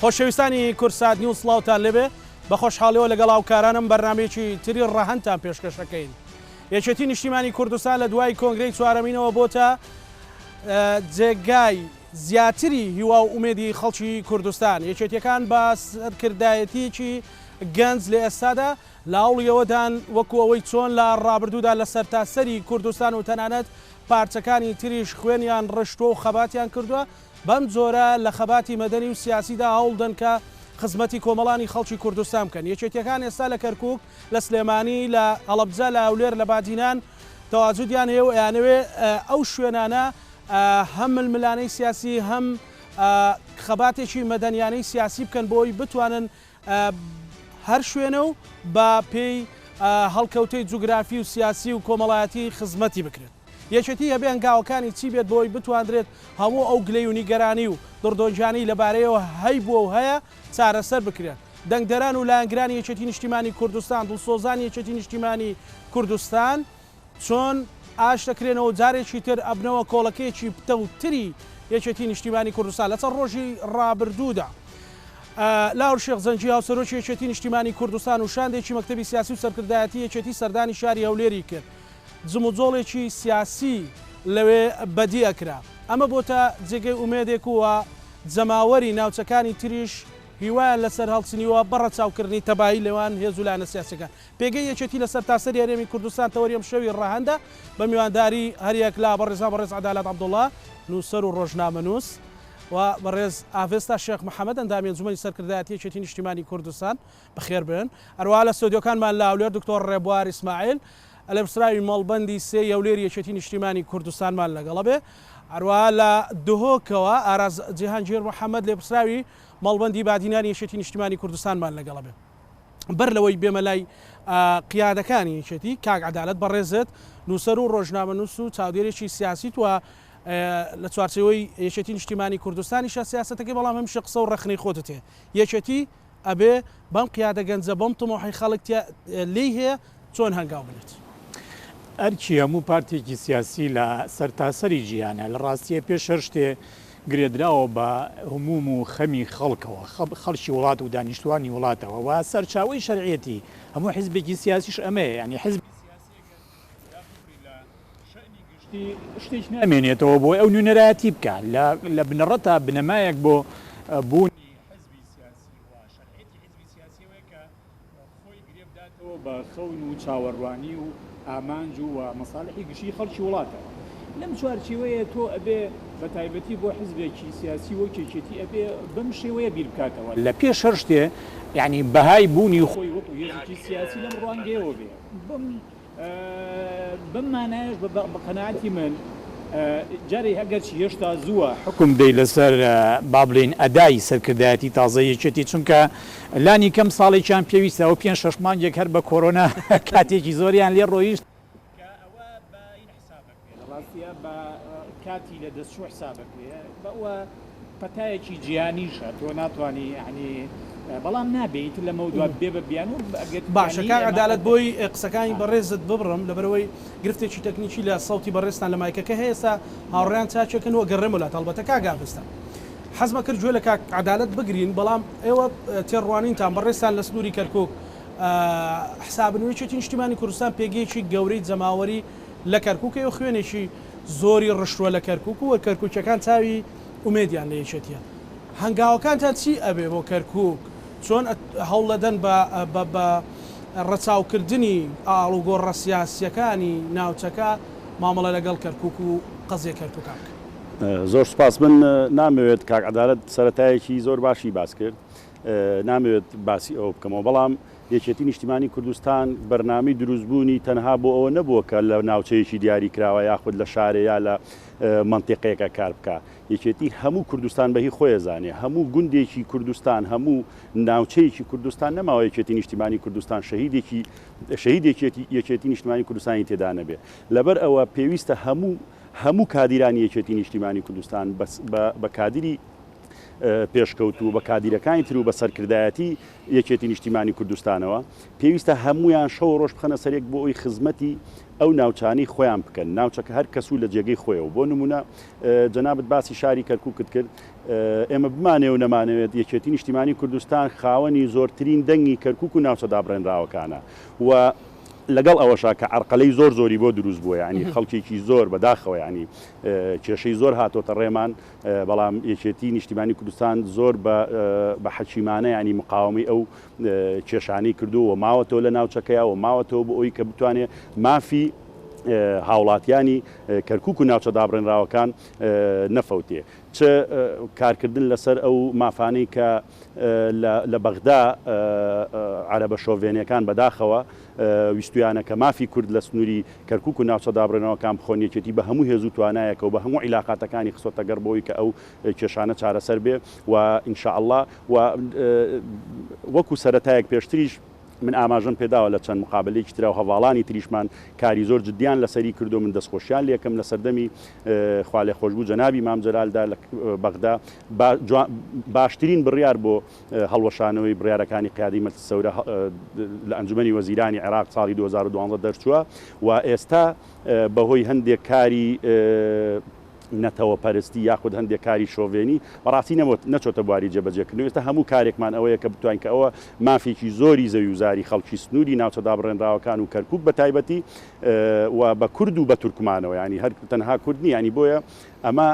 خۆشەویستانی کوردسات نیوز سڵاوتان لێبێ، بە خۆشحاڵیەوە لەگەڵ هاوکارانم بەرنامەیەکی تری ڕەهەندتان پێشکەش ئەکەین. یەکێتی نیشتیمانی کوردستان لە دوای کۆنگرەی چوارەمینەوە بۆتە جێگای زیاتری هیوا و ئومێدی خەڵکی کوردستان. یەکێتیەکان بە سەرکردایەتیەکی گەنج لە ئێستادا لە هەوڵی ئەوەدان وەکو ئەوەی چۆن لە ڕابردوودا لە سەرتاسەری کوردستان و تەنانەت پارچەکانی تریش خوێنیان ڕشتووە و خەباتیان کردووە، بەم جۆرە لە خەباتی مەدەنی و سیاسیدا هەوڵدەن کە خزمەتی کۆمەڵانی خەڵکی کوردستان بکەن. یەکێتیەکان ئێستا لە کەرکوک، لە سلێمانی، لە هەڵەبجە، لە هەولێر، لە بادینان تەواجودیان هەیە و ئەیانەوێ ئەو شوێنانە هەم ململانێی سیاسی هەم خەباتێکی مەدەنیانەی سیاسی بکەن بۆ ئەوەی بتوانن هەر شوێنە و بە پێی هەڵکەوتەی جوگرافی و سیاسی و کۆمەڵایەتی خزمەتی بکرێت. یەکێتی هەبێ هەنگاوەکانی چی بێت بۆ ئەوەی بتواندرێت هەموو ئەو گلەی و نیگەرانی و دڕدۆنگیانەی لەبارەیەوە هەیبووە و هەیە چارەسەر بکرێن. دەنگدەران و لایەنگرانی یەکێتی نیشتیمانی کوردستان، دڵسۆزانی یەکێتی نیشتیمانی کوردستان چۆن ئاش دەکرێنەوە و جارێکی تر ئەبنەوە کۆڵەکەیەکی پتەوتری یەکێتی نیشتیمانی کوردستان. لە چەند ڕۆژی ڕابردوودا لاهور شێخ جەنگی هاوسەرۆکی یەکێتی نیشتیمانی کوردستان و شاندێکی مەکتەبی سیاسی و سەرکردایەتی یەکێتی سەردانی شاری هەولێری کرد. جموجۆڵێکی سیاسی لەوێ بەدی ئەکرا. ئەمە بۆتە جێگەی ئومێدێک و جەماوەری ناوچەکانی تریش هیوایان لەسەر هەڵچنیوە بە ڕەچاوکردنی تەبایی لێوان هێز و لایەنە سیاسیەکان. پێگەی یەکێتی لە سەرتاسەری هەرێمی کوردستان تەوەری ئەمشەوی ڕەهەندە بە میوانداری هەریەک لە بەڕێزان بەڕێز عەدالەت عەبدوڵا نووسەر و ڕۆژنامەنووس و بەڕێز ئاڤێستا شێخ محەمەد ئەندامی ئەنجومەنی سەرکردایەتی یەکێتی نیشتیمانی کوردستان بەخێر بێن. هەروەها لە ستۆدیۆکانمان لە هەولێر دکتۆر ڕێبوار ئیسماعیل لێپرسراوی مەڵبەندی سێی هەولێری یەکێتی نیشتیمانی کوردستانمان لەگەڵە بێ. هەروەها لە دهۆکەوە ئاراز جیهانگیر محەمەد لێپرسراوی مەڵبەندی بادینانی یەکێتی نیشتیمانی کوردستانمان لەگەڵە بێ. بەر لەوەی بێمە لای قیادەکانی یەکێتی، کاک عەدالەت بەڕێزت نووسەر و ڕۆژنامەنووس و چاودێرێکی سیاسیت و لە چوارچێوەی یەکێتی نیشتیمانی کوردستانیشە سیاسەتەکەی، بەڵام هەمیشە قسە و ڕەخنەی خۆتت هەیە. یەکێتی ئەبێ بەم قیادە گەنجە، بەم تموحەی خەڵک تیا لێی هەیە چۆن هەنگاو بنێت؟ ئەرکی هەموو پارتێکی سیاسی لە سەرتاسەری جیهانە، لە ڕاستیە پێش هەر شتێ گرێدراوە بە هوموم و خەمی خەڵکەوە، خەڵکی وڵات و دانیشتوانی وڵاتەوە و سەرچاوەی شەرعیەتی هەموو حیزبێکی سیاسیش ئەمەیە، یانی حیزبی سیاسی ئەگەر داببڕی لە شەئنی گشتی شتێک نامێنێتەوە بۆی ئەو نوێنەرایەتی بکا، لە بنەڕەتا بنەمایەک بۆ بوونی حیزبی سیاسی و شەرعیەتی حیزبی سیاسی ئەوەیە کە خۆی گرێ بداتەوە بە خەون و چاوەڕوانی و ئامانج و مەسالحی گشتی خەڵکی وڵاتەوە. لەم چوارچێوەیە تۆ ئەبێ بە تایبەتی بۆ حیزبێکی سیاسی وەک یەکێتی ئەبێ بەم شێوەیە بیر بکاتەوە. لە پێش هەر شتێ یانی بەهای بوونی خۆی وەکوو هێزێکی سیاسی لەم ڕوانگەیەوە بێ. بەم بەم مانایەش بە قەناعەتی من جارێ ئەگەرچی هێشتا زووە حوکم بدەی لەسەر با بڵێین ئەدای سەرکردایەتی تازەی یەکێتی چونکە لانی کەم ساڵێکیان پێویستە ئەو پێنج شەش مانگێک هەر بە کۆرۆنا کاتێکی زۆریان لێ ڕۆیشت کە ئەوە بە این حساب ئەکرێ لە ڕاستیا بە کاتی لە دەستچوو حساب ئەکرێ بەوە پەتایەکی جیهانیشە تۆ ناتوانی یەعنی بەڵام نابێ ئیتر لەمەودوا بێ بە بیانوو ئەگەر باشە یانی کاک ئێمە عەدالەت بۆی قسەکانی بەڕێزت ببڕم لەبەرئەوەی گرفتێکی تەکنیکی لە سەوتی بەڕێزتان لە مایکەکە هەیە ئێستا هاوڕێیان چاکیەکەن و ئەگەڕێمەوە لات هەڵبەتە کاک ئاڤێستا حەزمە کرد گوێ لە کاک عەدالەت بگرین بەڵام ئێوە تێڕوانینتان بەڕێزتان لە سنووری کەرکوک حسابن و یەکێتی نیشتیمانی کوردستان پێگەیەکی گەورەی جەماوەری لە کەرکوک هەیە و خوێنێکی زۆری ڕشتووە لە کەرکوک و کەرکوکیەکان چاوی ئومێدیان لە یەکێتیە هەنگاوەکانتان چی ئەبێ بۆ کەرکوک چۆن هەوڵەدەن بە بە ڕەچاوکردنی ئاڵوگۆڕە سیاسیەکانی ناوچەکە مامەڵە لەگەڵ کەرکوک و قەزیە کەرکوکا بکەن؟ زۆر سوپاس من نامەوێت کاک عەدالەت سەرەتایەکی زۆر باشی باس کرد نامەوێت باسی ئەوە بکەمەوە بەڵام یەکێتی نیشتیمانی کوردستان بەرنامەی دروستبوونی تەنها بۆ ئەوە نەبووە کە لە ناوچەیەکی دیاری کراوە یاخود لە شارێ یا لە مەنتیقەیەکە کار بکا. یەکێتی هەموو کوردستان بە هی خۆی ئەزانێ. هەموو گوندێکی کوردستان، هەموو ناوچەیەکی کوردستان نەماوە یەکێتی نیشتیمانی کوردستان شەهیدێکی شەهیدێکی یەکێتی نیشتمانی کوردستانی تێدا نەبێ. لەبەر ئەوە پێویستە هەموو هەموو کادیرانی یەکێتی نیشتیمانی کوردستان بە بە کادیری. پێشکەوتوو و بە کادیرەکانی تر و بە سەرکردایەتی یەکێتی نیشتیمانی کوردستانەوە، پێویستە هەموویان شەو و ڕۆژ بخەنە سەر یەک بۆ ئەوی خزمەتی ئەو ناوچانەی خۆیان بکەن، ناوچەکە هەر کەس و لە جێگەی خۆیەوە، بۆ نموونە جەنابت باسی شاری کەرکووکت کرد، ئێمە بمانەوێ و نەمانەوێت یەکێتی نیشتیمانی کوردستان خاوەنی زۆرترین دەنگی کەرکووک و ناوچە دابڕێنراوەکانە و لەگەڵ ئەوەشا کە عەرقەلەی زۆر زۆری بۆ دروست بووە یانی خەڵکێکی زۆر بەداخەوە یانی کێشەی زۆر هاتۆتە ڕێمان بەڵام یەکێتی نیشتیمانی کوردستان زۆر بە حەکیمانە یانی مقاومەی ئەو کێشانەی کردووە و ماوەتەوە لە ناوچەکەیا و ماوەتەوە بۆ ئەوی کە بتوانێت مافی هاوڵاتیانی کەرکوک و ناوچە دابڕێنراوەکان نەفەوتێ چ کارکردن لەسەر ئەو مافانەی کە لە بەغدا عەرەبە شۆڤێنیەکان بەداخەوە ویستویانە کە مافی کورد لە سنووری کەرکوک و ناوچە دابڕێنەوەکان بخۆن، یەکێتی بە هەموو هێز و توانایەکەوە بە هەموو عیلاقاتەکانی خستۆتە گەڕ بۆ ئەوی کە ئەو کێشانە چارەسەر بێ و ان شاء اللە و وەکو سەرەتایەک پێشتریش من ئاماژەم پێداوە لە چەند مقابەلەیەکی ترا و هەڤاڵانی تریشمان کاری زۆر جدیان لەسەری کردو من دەستخۆشیان لێکەم لە سەردەمی خوالێخۆشبوو جەنابی مام جەلالدا لە بەغدا باشترین بڕیار بۆ هەڵوەشانەوەی بڕیارەکانی قیادەی مەجلس سەورە لە ئەنجومەنی وەزیرانی عێراق ساڵی 2012 دەرچووە و ئێستا بەهۆی هەندێک کاری نەتەوەپەرستی یاخود هەندێک کاری شۆڤێنی بەڕاستی نەچۆتە بواری جێبەجێکردنەوە، ئێستا هەموو کارێکمان ئەوەیە کە بتوانین کە ئەوە مافێکی زۆری زەویوزاری خەڵکی سنووری ناوچە دابڕێنراوەکان و کەرکووک بە تایبەتی و بە کورد و بە تورکمانەوە یانی هەر تەنها کورد نییە یانی بۆیە ئەمە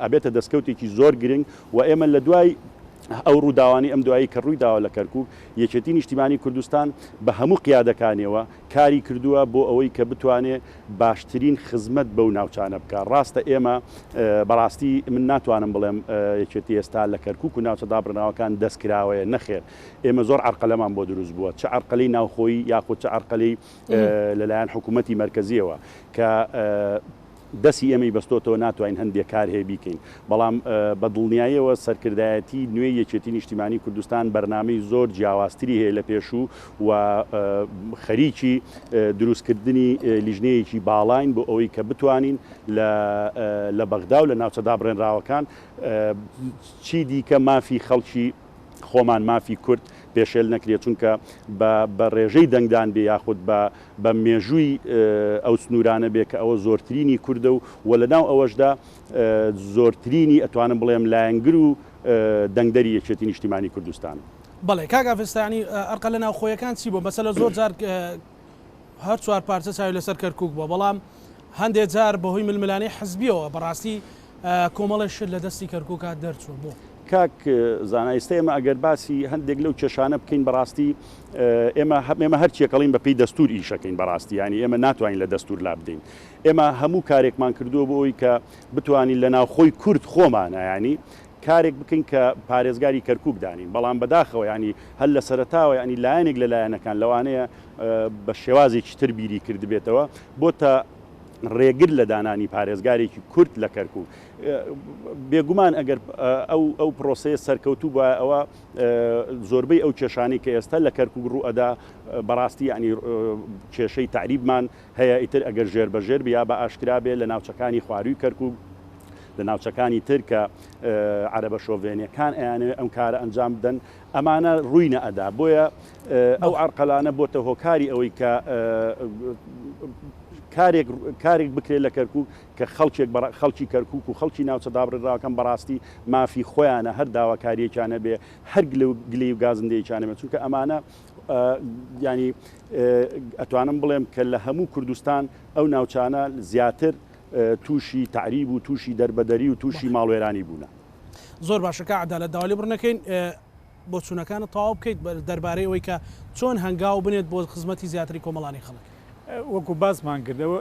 ئەبێتە دەستکەوتێکی زۆر گرنگ و ئێمە لە دوای ئەو ڕووداوانەی ئەم دوایی کە ڕووی داوە لە کەرکووک یەکێتی نیشتیمانی کوردستان بە هەموو قیادەکانیەوە کاری کردووە بۆ ئەوەی کە بتوانێ باشترین خزمەت بەو ناوچانە بکا. ڕاستە ئێمە بەڕاستی من ناتوانم بڵێم یەکێتی ئێستا لە کەرکوک و ناوچە دابڕراوەکان دەست کراوەیە، نەخێر ئێمە زۆر عەرقەلەمان بۆ دروست بووە، چ عەرقەلەی ناوخۆیی یاخود چ عەرقەلەی لەلایەن حکوومەتی مەرکەزییەوە کە دەستی ئێمەی بەستۆتەوە ناتوانین هەندێک کار هەیە بیکەین، بەڵام بە دڵنیاییەوە سەرکردایەتی نوێی یەکێتی نیشتیمانی کوردستان بەرنامەی زۆر جیاوازتری هەیە لە پێشوو و خەریکی دروستکردنی لیژنەیەکی باڵاین بۆ ئەوەی کە بتوانین لە بەغدا و لە ناوچە دابڕێنراوەکان چی دیکە مافی خەڵکی خۆمان مافی کورد پێشێل نەکرێت چونکە بە بە ڕێژەی دەنگدان بێ یاخود بە بە مێژووی ئەو سنوورانە بێ کە ئەوە زۆرترینی کوردە و و لە ناو ئەوەشدا زۆرترینی ئەتوانم بڵێم لایەنگر و دەنگدەری یەکێتی نیشتیمانی کوردستان. بەڵێ کاک ئاڤێستا یانی ئەرقە لە ناوخۆیەکان چی بووە مەسەلە زۆر جار هەر چوار پارچە چاوی لەسەر کەرکوک بووە بەڵام هەندێ جار بەهۆی ململانێی حزبیەوە بەڕاستی کۆمەڵێ شت لە دەستی کەرکوکا دەرچووە بۆ؟ کاک زانا ئیستا ئێمە ئەگەر باسی هەندێک لەو کێشانە بکەین بەڕاستی ئێمە ئێمە هەر چیەکەڵین بە پێی دەستور ئیشەکەین بەڕاستی یانی ئێمە ناتوانین لە دەستور لا بدەین ئێمە هەموو کارێکمان کردووە بۆ ئەوی کە بتوانین لە ناوخۆی کورد خۆمانە ینی کارێک بکەین کە پارێزگاری کەرکک دانین بەڵام بەداخەوە ینی هەر لە سەرتاوە ینی لایەنێک لە لایەنەکان لەوانەیە بە شێوازێکی تر بیری کردبێتەوە بۆتە ڕێگر لە دانانی پارێزگارێکی کورد لە کەرکوک. بێگومان ئەگەر ئەو ئەو پرۆسەیە سەرکەوتوو بوایە ئەوە زۆربەی ئەو کێشانەی کە ئێستا لە کەرکوک ڕوو ئەدا بەڕاستی یعنی کێشەی تەعریبمان هەیە ئیتر ئەگەر ژێر بە ژێر بێ یا بە ئاشکرا بێ لە ناوچەکانی خوارووی کەرکوک لە ناوچەکانی تر کە عەرەبە شۆڤێنیەکان ئەیانەوێ ئەم کارە ئەنجام بدەن ئەمانە ڕووی نەئەدا بۆیە ئەو عەرقەلانە بۆتە هۆکاری ئەوەی کە کارێک کارێک بکرێت لە کەرکوک کە خەڵکێک خەڵکی کەرکوک و خەڵکی ناوچە دابڕێنراوەکان بەڕاستی مافی خۆیانە هەر داواکاریەکیان هەبێ هەر گلەی و گازندەیەکیان هەبێ چونکە ئەمانە ینی ئەتوانم بڵێم کە لە هەموو کوردستان ئەو ناوچانە زیاتر تووشی تەعریب و تووشی دەربەدەری و تووشی ماڵوێرانی بوونە. زۆر باشە کاک عەدالەت داوا لێبوردن ئەکەین بۆچوونەکانت تەواو بکەیت دەربارەی ئەوەی کە چۆن هەنگاو بنێت بۆ خزمەتی زیاتری کۆمەڵانی خەڵک. وەکو باسمان کرد ئەوە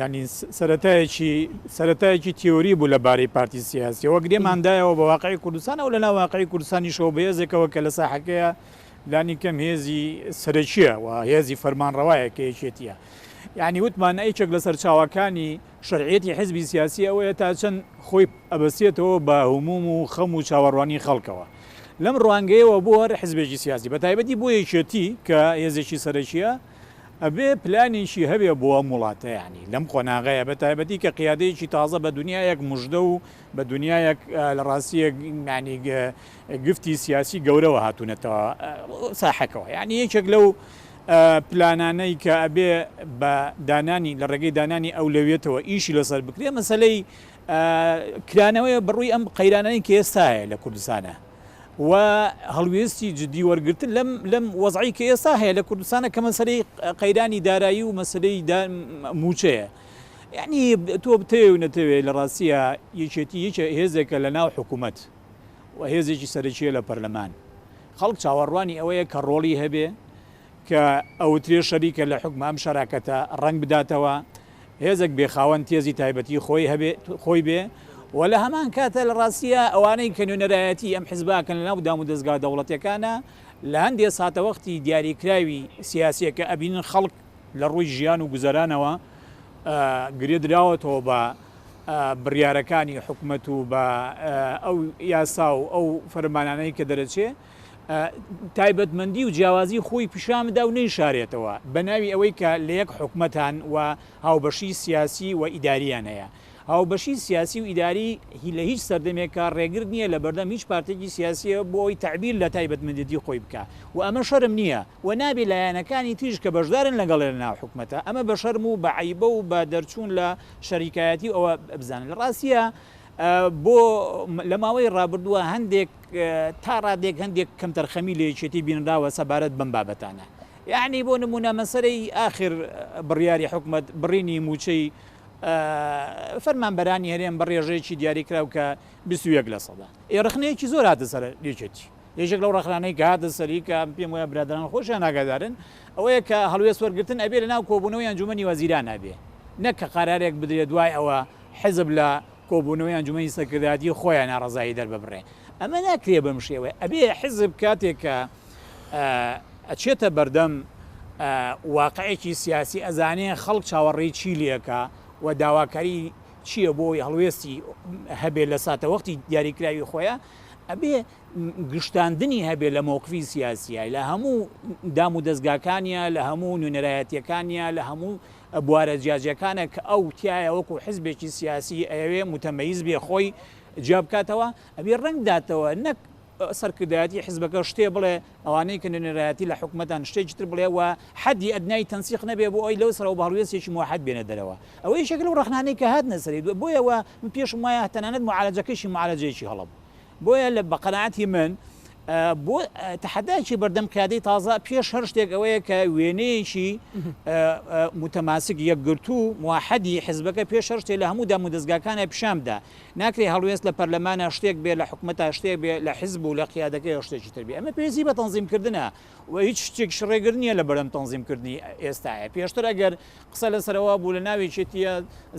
یانی سەرەتایەکی سەرەتایەکی تیۆری بوو لە بارەی پارتی سیاسیەوە گرێمان دایەوە بە واقعی کوردستانەوە لەناو واقعی کوردستانیشەوە بە هێزێکەوە کە لە ساحەکەیە لانی کەم هێزی سەرەکیە و هێزی فەرمانڕەوایە کە یەکێتیە یانی وتمان یەکێک لە سەرچاوەکانی شەرعیەتی حزبی سیاسی ئەوەیە تا چەند خۆی ئەبەستێتەوە بە هوموم و خەم و چاوەڕوانی خەڵکەوە. لەم ڕوانگەیەوە بۆ هەر حزبێکی سیاسی بە تایبەتی بۆ یەکێتی کە هێزێکی سەرەکیە. ئەبێ پلانێکی هەبێ بۆ ئەم وڵاتە یانی لەم قۆناغەیە بە تایبەتی کە قیادەیەکی تازە بە دنیایەک مژدە و بە دنیایەک لە ڕاستیەک یانی گفتی سیاسی گەورەوە هاتوونەتەوە ساحەکەوە یانی یەکێک لەو پلانانەی کە ئەبێ بە دانانی لە ڕێگەی دانانی ئەولەویەتەوە ئیشی لەسەر بکرێ مەسەلەی کرانەوەیە بەڕووی ئەم قەیرانەی کە ئێستا هەیە لە کوردستانە و هەڵوێستی جدی وەرگرتن لەم لەم وەزعی کە ئێستا هەیە لە کوردستانە کە مەسەلەی قەیرانی دارایی و مەسەلەی مووچەیە. یعنی تۆ بتەوێ و نەتەوێ لە ڕاستیە یەکێتی یەکێ هێزێکە لە ناو حکوومەت و هێزێکی سەرەکیە لە پەرلەمان. خەڵک چاوەڕوانی ئەوەیە کە ڕۆڵی هەبێ، کە ئەوترێ شەریکە لە حوکم ئەم شەراکەتە ڕەنگ بداتەوە، هێزێک بێ خاوەن تێزی تایبەتی خۆی هەبێ خۆی بێ و لە هەمان کاتە لە ڕاستییا ئەوانەی کە نوێنەرایەتی ئەم حزبە ئەکەن لە ناو دامودەزگا دەوڵەتیەکانا لە هەندێ ساتەوەختی دیاریکراوی سیاسیە کە ئەبینن خەڵک لە ڕووی ژیان و گوزەرانەوە گرێ دراوەتەوە بە بڕیارەکانی حکومەت و بە ئەو یاسا و ئەو فەرمانانەی کە دەرەچێ تایبەتمەندی و جیاوازی خۆی پیشان بدا و نەیشارێتەوە بە ناوی ئەوەی کە لە یەک حکومەتان و هاوبەشی سیاسی و ئیداریان هەیە. هاوبەشی سیاسی و ئیداری لە هیچ سەردەمێکا ڕێگر نییە لە بەردەم هیچ پارتێکی سیاسییەوە بۆ ئەوەی تەعبیر لە تایبەتمەندێتی خۆی بکا و ئەمە شەرم نییە و نابێ لایەنەکانی تریش کە بەشدارن لەگەڵێ لە ناو حکومەتا ئەمە بە شەرم و بە عەیبە و بە دەرچوون لە شەریکایەتی و ئەوە بزانن. لە ڕاستیا بۆ لە ماوەی ڕابردووە هەندێک تا ڕادەیەک هەندێک کەمتەرخەمی لە یەکێتی بینراوە سەبارەت بەم بابەتانە. یەعنی بۆ نموونە مەسەلەی ئاخر بڕیاری حکومەت بڕینی مووچەی فەرمانبەرانی هەرێم بە ڕێژەیەکی دیاریکراو کە 21 لە سەدا. ئێ ڕەخنەیەکی زۆر هاتە سەر یەکێتی. یەکێک لەو ڕەخنانەی کە هاتە سەری کە پێم وایە برادەران خۆشیان ئاگادارن ئەوەیە کە هەڵوێست وەرگرتن ئەبێ لەناو کۆبوونەوەی ئەنجوومەنی وەزیران ئەبێ نەک کە قەرارێک بدرێ دوای ئەوە حزب لە کۆبوونەوەی ئەنجومەنی سەرکردایەتی خۆیان ناڕەزایی دەرببڕێ. ئەمە ناکرێ بەم شێوەیە. ئەبێ حزب کاتێک کە ئەچێتە بەردەم واقعێکی سیاسی ئەزانێ خەڵک چاوەڕێی چی لێکا و داواکاری چییە بۆ ئەوەی هەڵوێستی هەبێ لە ساتەوەختی دیاریکراوی خۆیا، ئەبێ گشتاندنی هەبێ لە مەوقفی سیاسییا لە هەموو دام و دەزگاکانیا، لە هەموو نوێنەرایەتییەکانیا، لە هەموو بوارە جیاجیاکانە کە ئەو تیایا وەکو حزبێکی سیاسی ئەیەوێ موتەمەیز بێ خۆی جیا بکاتەوە ئەبێ ڕەنگ داتەوە نەک سەرکردایەتی حزبەکە شتێ بڵێ ئەوانەی کە نوێنەرایەتی لە حکومەتان شتێکی تر بڵێ و حەدی ئەدنای تەنسیق نەبێ بۆ ئەوەی لەو سەرەوە بە هەڵوێستێکی موحەد بێنە دەرەوە ئەوە یەکێکە لەو ڕەخنانەی کە هاتنە سەری بۆیە وە من پێشم وایە تەنانەت موعالەجەکەیشی موعالەجەیەکی هەڵە بوو بۆیە لە بە قەناعەتی من بۆ تەحەدایەکی بەردەم قیادەی تازە پێش هەر شتێک ئەوەیە کە وێنەیەکی متماسک یەکگرتوو موحدی حزبەکە پێش هەر شتێ لە هەموو دامودەزگاکانە پیشان بدا ناکرێ هەڵوێست لە پەرلەمانە شتێک بێ لە حکومەتا شتێک بێ لە حزب و لە قیادەکەی شتێکی تر بێ ئەمە پێویستی بە تەنزیمکردنە و هیچ شتێکیش ڕێگر نییە لە بەردەم تەنزیمکردنی ئێستاە پێشتر ئەگەر قسە لەسەرەوە بوو لە ناو یەکێتیە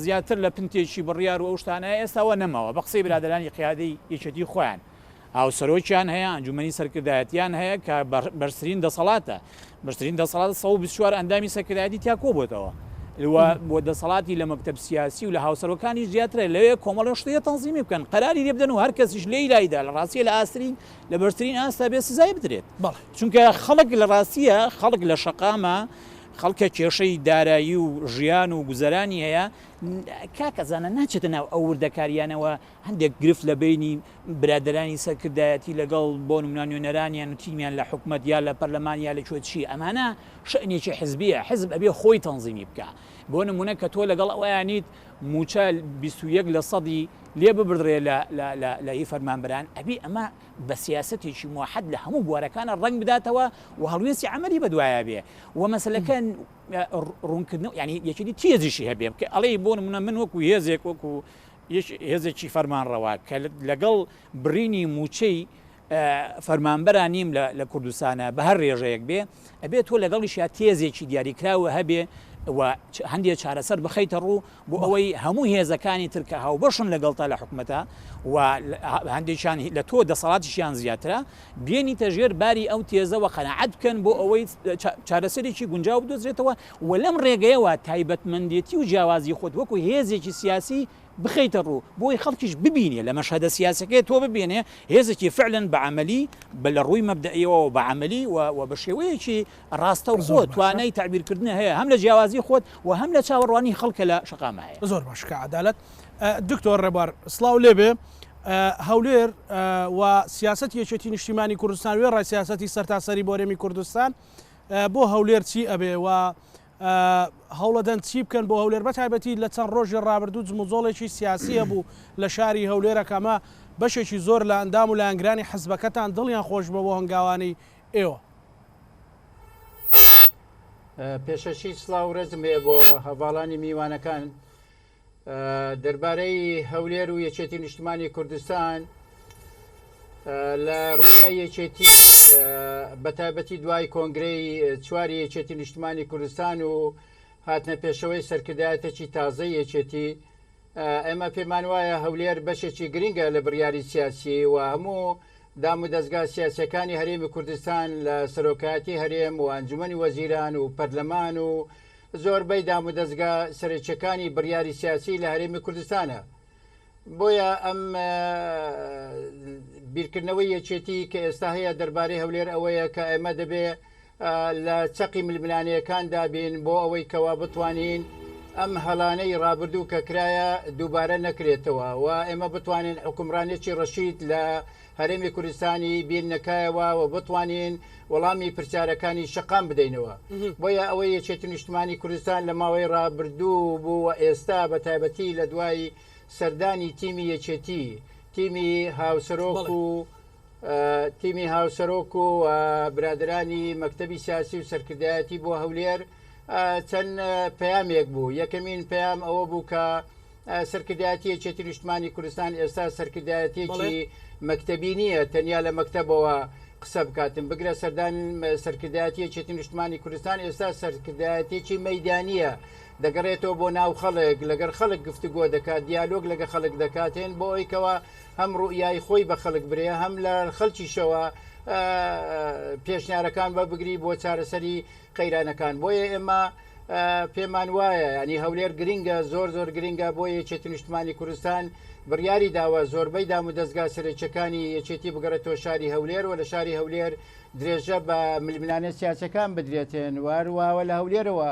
زیاتر لە پنتێکی بڕیار و ئەو شتانە ئێستا وا نەماوە بە قسەی برادەرانی قیادەی یەکێتی خۆیان هاوسەرۆکیان هەیە ئەنجومەنی سەرکردایەتیان هەیە کە بەرزترین دەسەڵاتە بەرزترین دەسەڵات 124 ئەندامی سەرکردایەتی تیا کۆبۆتەوە و دەسەڵاتی لە مەکتەب سیاسی و لە هاوسەرۆکانیش زیاترە لەوێ کۆمەڵە شتەیە تەنزیمی بکەن قەراری لێ بدەن و هەر کەسیش لێی لایدا لە ڕاستیە لە ئاسترین لە بەرزترین ئاستا بێ سزای بدرێت چونکە خەڵک لە ڕاستیە خەڵک لە شەقامە خەڵکە کێشەی دارایی و ژیان و گوزەرانی هەیە، کاکە زانا ناچێتە ناو ئەو وردەکاریانەوە، هەندێک گرفت لە بەینی برادەرانی سەرکردایەتی لەگەڵ بۆ نمونە نوێنەرانیان و تیمیان لە حکومەت یا لە پەرلەمان یا لە کوێ چی ئەمانە شەئنێکی حزبیە حزب ئەبێ خۆی تەنزیمی بکا بۆ نمونە کە تۆ لەگەڵ ئەوەیانیت موچە 21 لە سەدی لێ ببڕدرێ لە لە لە لە هی فەرمانبەران ئەبێ ئەمە بە سیاسەتێکی موحەد لە هەموو بوارەکانە ڕەنگ بداتەوە و هەڵوێستی عەمەلی بەدوایا بێ و مەسەلەکە ڕوونکردنەوە یانی یەکێتی تێزیشی هەبێ کە ئەڵێی بۆ نمونە من وەکو هێزێک وەکو هێزێکی فەرمانڕەوا کە لەگەڵ بڕینی مووچەی فەرمانبەران نیم لە کوردستانە بە هەر ڕێژەیەک بێ ئەبێت تۆ لەگەڵیشیا تێزێکی دیاریکراوە هەبێ و هەندێک چارەسەر بخەیتە ڕوو بۆ ئەوەی هەموو هێزەکانی تر کە هاوبەشن لەگەڵتا لە حکومەتا و هەندێکیان لە تۆ دەسەڵاتیشیان زیاترە بێنیتە ژێر باری ئەو تێزەوە قەناعەت بکەن بۆ ئەوەی چارەسەرێکی گونجاو بدۆزرێتەوە و لەم ڕێگەیەوە تایبەتمەندێتی و جیاوازی خۆت وەکو هێزێکی سیاسی بخەیتە ڕوو بۆی خەڵکیش ببینێ لە مەشهەدە سیاسەکەی تۆ ببینێ هێزێکی فعلەن بە عەمەلی بە لە ڕووی مەبدەئیەوە و بە عەمەلی و و بە شێوەیەکی ڕاستەوخۆ زۆر باشە. توانای تەعبیرکردنە هەیە هەم لە جیاوازی خۆت و هەم لە چاوەڕوانی خەڵکە لە شەقامە هەیە. زۆر باشە کاک عەدالەت. دکتۆر ڕێبوار سڵاو لێبێ. هەولێر و سیاسەتی یەکێتی نیشتیمانی کوردستان وێڕای سیاسەتی سەرتاسەری بۆ هەرێمی کوردستان بۆ هەولێر چی ئەبێ و هەوڵەدەن چی بکەن بۆ هەولێر بەتایبەتی لە چەند ڕۆژی ڕابردوو جموجۆڵێکی سیاسی هەبوو لە شاری هەولێرە کە ئەمە بەشێکی زۆر لە ئەندام و لایەنگرانی حزبەکەتان دڵیان خۆش بووە بۆ هەنگاوانەی ئێوە. پێشەکی سڵاو و ڕێزم هەیە بۆ هەڤاڵانی میوانەکان دەربارەی هەولێر و یەکێتی نیشتمانی کوردستان لە ڕوویای یەکێتی بەتایبەتی دوای کۆنگرەی چواری یەکێتی نیشتمانی کوردستان و هاتنە پێشەوەی سەرکردایەتێکی تازەی یەکێتی ئێمە پێمان وایە هەولێر بەشێکی گرنگە لە بڕیاری سیاسی و هەموو دام و دەستگا سیاسەکانی هەرێمی کوردستان لە سەرۆکایەتی هەرێم و ئەنجومی وەزیران و پەرلەمان و زۆربەی دامودەزگا سەرەکیەکانی بڕیاری سیاسی لە هەرێمی کوردستانە. بۆیە ئەم بیرکردنەوەی یەکێتی کە ئێستا هەیە دەربارەی هەولێر ئەوەیە کە ئێمە دەبێ لە چەقی ململانێیەکاندا بین بۆ ئەوەی کەوا بتوانین ئەم هەڵانەی ڕابردوو کە کرایە دووبارە نەکرێتەوە و ئێمە بتوانین حکومڕانێکی ڕەشید لە هەرێمی کوردستانی بیر نەکایەوە و بتوانین وەڵامی پرسیارەکانی شەقام بدەینەوە. بۆیە ئەوەی یەکێتی نیشتمانی کوردستان لە ماوەی ڕابردوو بوو و ئێستا بە تایبەتی لە دوای سەردانی تیمی یەکێتی، تیمی هاوسەرۆک و تیمی هاوسەرۆک و برادەرانی مەکتەبی سیاسی و سەرکردایەتی بۆ هەولێر چەند پەیامێک بوو. یەکەمین پەیام ئەوە بوو کە سەرکردایەتی یەکێتی نیشتمانی کوردستان ئێستا سەرکردایەتیەکی مەکتەبی نییە تەنیا لە مەکتەبەوە قسە بکاتن بگرە سەردان سەرکردایەتی یەکێتی نیشتمانی کوردستان ئێستا سەرکردایەتێکی مەدانیە دەگەڕێتەوە بۆ ناو خەڵک لەگەر خەڵک گفتوگۆ دەکات دیالۆگ لەگە خەڵک دەکاتێن بۆ ئەویکەوە هەم ڕوئیای خۆی بە خەڵک برێ هەم لە خەڵکیشەوە پێشنیارەکان بە بگری بۆ چارەسەری قەیرانەکان بۆیە ئێمە پێمان وایە ینی هەولێر گرنگە زۆر زۆر گرنگە بۆ یەکێتی نیشتمانی کوردستان بڕیاری داوە زۆربەی دام و دەستگا سەرەکیەکانی یەکێتی بگەڕێتەوە شاری هەولێر و لە شاری هەولێر درێژە بە ململانێ سیاسەکان بدرێتێن وارواوە لە هەولێرەوە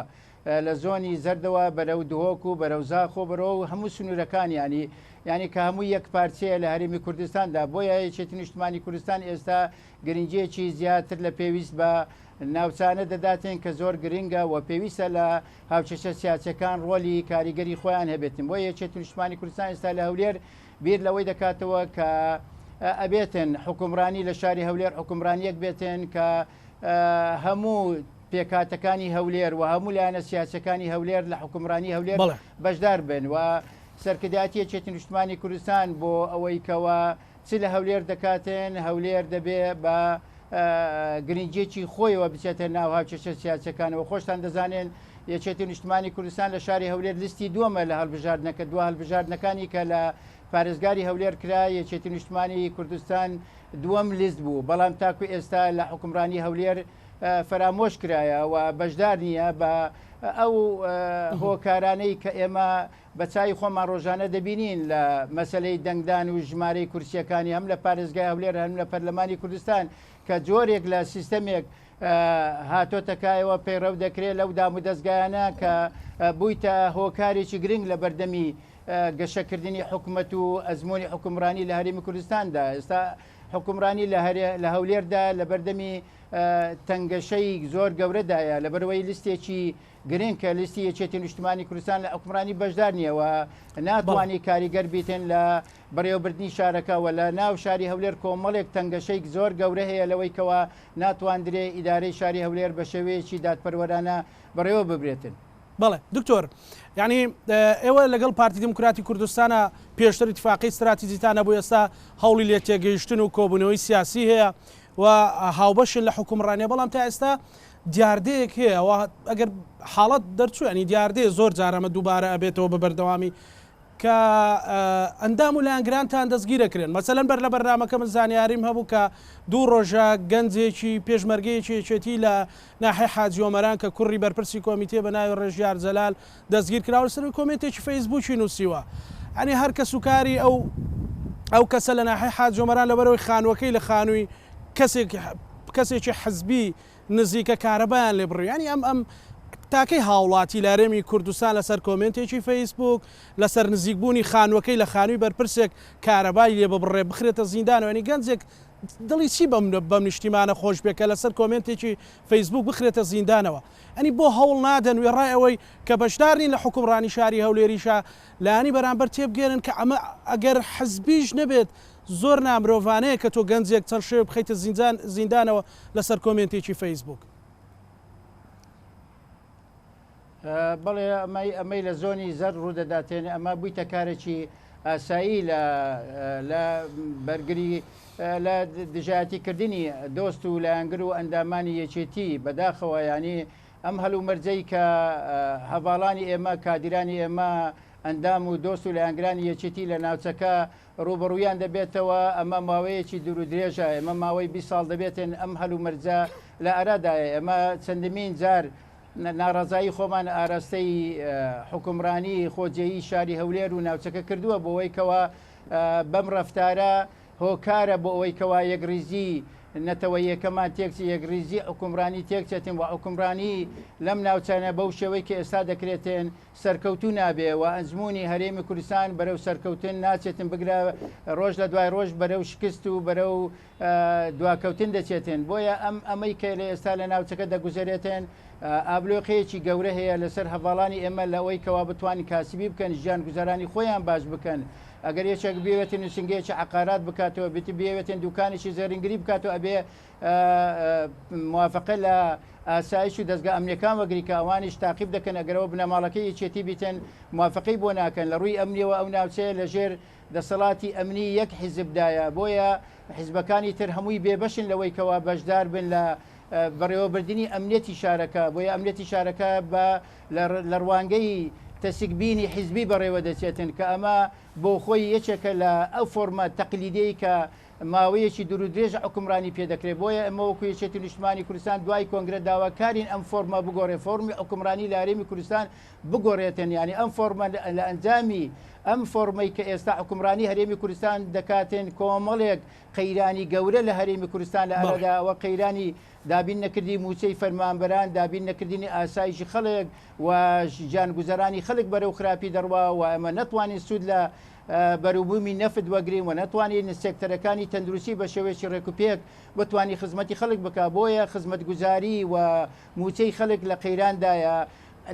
لە زۆنی زەردەوە بەرەو دهۆک و بەرەو زاخۆ بەرەو هەموو سنوورەکان ینی ینی کە هەموو یەک پارچەیە لە هەرێمی کوردستاندا بۆیە یەکێتی نیشتمانی کوردستان ئێستا گرنگیەکی زیاتر لە پێویست بە ناوچانە دەداتێن کە زۆر گرنگە و پێویستە لە هاوکێشە سیاسیەکان ڕۆلی کاریگەری خۆیان هەبێتن بۆیە یەکێتی نیشتمانی کوردستان ئێستا لە هەولێر بیر لەوەی دەکاتەوە کە ئەبێتن حکومڕانی لە شاری هەولێر حکومڕانیەک بێتن کە هەموو پێکهاتەکانی هەولێر و هەموو لایەنە سیاسەکانی هەولێر لە حکومڕانی هەولێر بەشدار بن و سەرکردایەتی یەکێتی نیشتمانی کوردستان بۆ ئەوەی کەوا چ لە هەولێر دەکاتن، هەولێر دەبێ بە گرنگیەکی خۆیەوە بچێتە ناو هاوکێشە سیاسیەکانەوە، خۆشتان دەزانێن یەکێتی نیشتمانی کوردستان لە شاری هەولێر لیستی دووەمە لە هەڵبژاردنەکە دوا هەلبژاردنەکانی کە لە پارێزگاری هەولێر کرا یەکێتی نیشتمانی کوردستان دووەم لیست بوو بەڵام تاکو ئێستا لە حوکمڕانی هەولێر فەرامۆش کرایە و بەشدار نییە بە ئەو هۆکارانەی کە ئێمە بە چاوی خۆمان ڕۆژانە دەبینین لە مەسەلەی دەنگدان و ژمارەی کورسییەکانی هەم لە پارێزگای هەولێر هەم لە پەرلەمانی کوردستان کە جۆرێک لە سیستەمێک هاتۆتە کایەوە پەیڕەو دەکرێت لەو دامودەزگایانە کە بوویتە هۆکارێکی گرنگ لە بەردەمی گەشەکردنی حکومەت و ئەزموونی حکومڕانی لە هەرێمی کوردستاندا ئێستا حکومڕانی لە هەولێردا لە بەردەمی تەنگەشەی زۆر گەورەدایە لەبەرئەوەی لیستێکی گرنگ کە لیستی یەکێتی نیشتمانی کوردستان لە حوکمڕانی بەشدار نییە و ناتوانی کاریگەر بیتن لە بەڕێوەبردنی شارەکە و لە ناو شاری هەولێر کۆمەڵێک تەنگەشەی زۆر گەورە هەیە لەوەی کەوا ناتواندرێ ئیدارەی شاری هەولێر بە شێوەیەکی دادپەروەرانە بەڕێوە ببرێتن. بەڵێ دکتۆر یانی ئێوە لەگەڵ پارتی دیموکراتی کوردستانە پێشتر ئیتفاقی ستراتیجیتان هەبوو ئێستا هەوڵی لێکتێگەیشتن و کۆبوونەوەی سیاسی هەیە و هاوبەشن لە حوکمڕانیە بەڵام تا ئێستا دیاردەیەک هەیە و ئەگەر حاڵەت دەرچوو ینی دیاردەیە زۆر جار ئەمە دووبارە ئەبێتەوە بە بەردەوامی کە ئەندام و لایەنگرانتان دەستگیرەکرێن مەسەلەن بەر لە بەرنامەکە من زانیاریم هەبوو کە دوو ڕۆژە گەنجێکی پێشمەرگەیەکی یەکێتی لە ناحیەی حاجی ئۆمەران کە کوڕی بەرپرسی کۆمیتەیە بە ناوی ڕێژیار جەلال دەستگیر کراوە لەسەر کۆمێنتێکی فەیسبووکی نووسیوە. یانی هەر کەسوکاری ئەو ئەو کەسە لە ناحیەی حاجۆمەران لەبەرئەوەی خانووەکەی لە خانووی کەسێک کەسێکی حزبی نزیکە کارەبایان لێ بڕی یانی ئەم ئەم تاکەی هاوڵاتی لە هەرێمی کوردستان لەسەر کۆمێنتێکی فەیسبووک لەسەر نزیکبوونی خانووەکەی لە خانووی بەرپرسێک کارەبای لێ ببڕێ بخرێتە زیندانەوە یانی گەنجێک دڵی چی بەم بەم نیشتیمانە خۆش بێ کە لەسەر کۆمێنتێکی فەیسبووک بخرێتە زیندانەوە ئەنی بۆ هەوڵ نادەن وێڕای ئەوەی کە بەشدار نین لە حوکمڕانی شاری هەولێریشا لایەنی بەرامبەر تێبگەیەنن کە ئەمە ئەگەر حزبیش نەبێت زۆر نامرۆڤانەیە کە تۆ گەنجێک چەند شەوێک بخەیتە زینجان زیندانەوە لەسەر کۆمێنتێکی فەیسبووک. بەڵێ ئەمەی ئەمەی لە زۆنی زەرد ڕوودەداتێن ئەمە بوویتە کارێکی ئاسایی لە لە بەرگری لە دژایەتیکردنی دۆست و لایەنگر و ئەندامانی یەکێتی بەداخەوە ینی ئەم هەلومەرجەی کە هەڤاڵانی ئێمە کادیرانی ئێمە ئەندام و دۆست و لایەنگرانی یەکێتی لە ناوچەکە ڕووبەڕوویان دەبێتەوە، ئەمە ماوەیەکی دوور و درێژە، ئێمە ماوەی 20 ساڵ دەبێتن ئەم هەلومەرجە لە ئارادایە، ئێمە چەندمین جار ناڕەزایی خۆمان ئاراستەی حوکمڕانی خۆجێیی شاری هەولێر و ناوچەکە کردووە بۆ ئەوەی کەوا بەم ڕەفتارە هۆکارە بۆ ئەوەی کەوا یەکڕیزی نەتەوەییەکەمان تێکچێ، یەکڕیزی حوکمڕانی تێکچێتن و حوکمڕانی لەم ناوچانە بەو شێوەی کە ئێستا دەکرێتن سەرکەوتوو نابێ و ئەزموونی هەرێمی کوردستان بەرەو سەرکەوتن ناچێتن بگرە ڕۆژ لە دوای ڕۆژ بەرەو شکست و بەرەو دواکەوتن دەچێتن بۆیە ئەم ئەمەی کە لە ئێستا لە ناوچەکە دەگوزەرێتن ئابلۆقەیەکی گەورە هەیە لەسەر هەڤاڵانی ئێمە لە ئەوەی کەوا بتوانن کاسبی بکەن ژیان گوزەرانی خۆیان باش بکەن ئەگەر یەکێک بێوێتن نووسینگەیەکی عقارات بکاتەوە بیت بێوێتن دوکانێکی زێڕینگری بکاتەوە ئەبێ موافقە لە ئاسایش و دەزگا ئەمنیەکان وەگری کە ئەوانیش تاقیب دەکەن ئەگەرەوە بنەماڵەکەی یەکێتی بیتن موافقەی بۆ ناکەن لە ڕووی ئەمنیەوە ئەو ناوچەیە لەژێر دەسەڵاتی ئەمنی یەک حیزبدایە بۆیە حیزبەکانی تر هەمووی بێبەشن لەوەی کەوا بەشدار بن لە بەڕێوەبردنی ئەمنیەتی شارەکە بۆیە ئەمنیەتی شارەکە بە لە ڕوانگەی تەسکبینی حیزبی بەڕێوە دەچێتن کە ئەمە بۆ خۆی یەکێکە لە ئەو فۆرمە تەقلیدیەی کە ماوەیەکی دوورودرێژە حوکمڕانی پێدەکرێت، بۆیە ئێمە وەکو یەکێتی نیشتمانی کوردستان دوای کۆنگرە داواکارین ئەم فۆرمە بگۆڕێت، فۆرمی حوکمڕانی لە هەرێمی کوردستان بگۆڕێتن، یانی ئەم فۆرمە لە ئەنجامی ئەم فۆرمەی کە ئێستا حوکمڕانی هەرێمی کوردستان دەکاتن کۆمەڵێک قەیرانی گەورە لە هەرێمی کوردستان لە ئارادایە، ئەوە قەیرانی دابین نەکردنی مووچەی فەرمانبەران، دابین نەکردنی ئاسایشی خەڵک و ژیان گوزەرانی خەڵک بەرەو خراپی دەڕوا و ئێمە نەتوانین سوود لە بەروبوومی نەفت وەگرین و نەتوانین سێکتەرەکانی تەندروستی بە شێوەیەکی ڕێکوپێک بتوانین خزمەتی خەڵک بکا، بۆیە خزمەتگوزاری و مووچەی خەڵک لە قەیراندایە،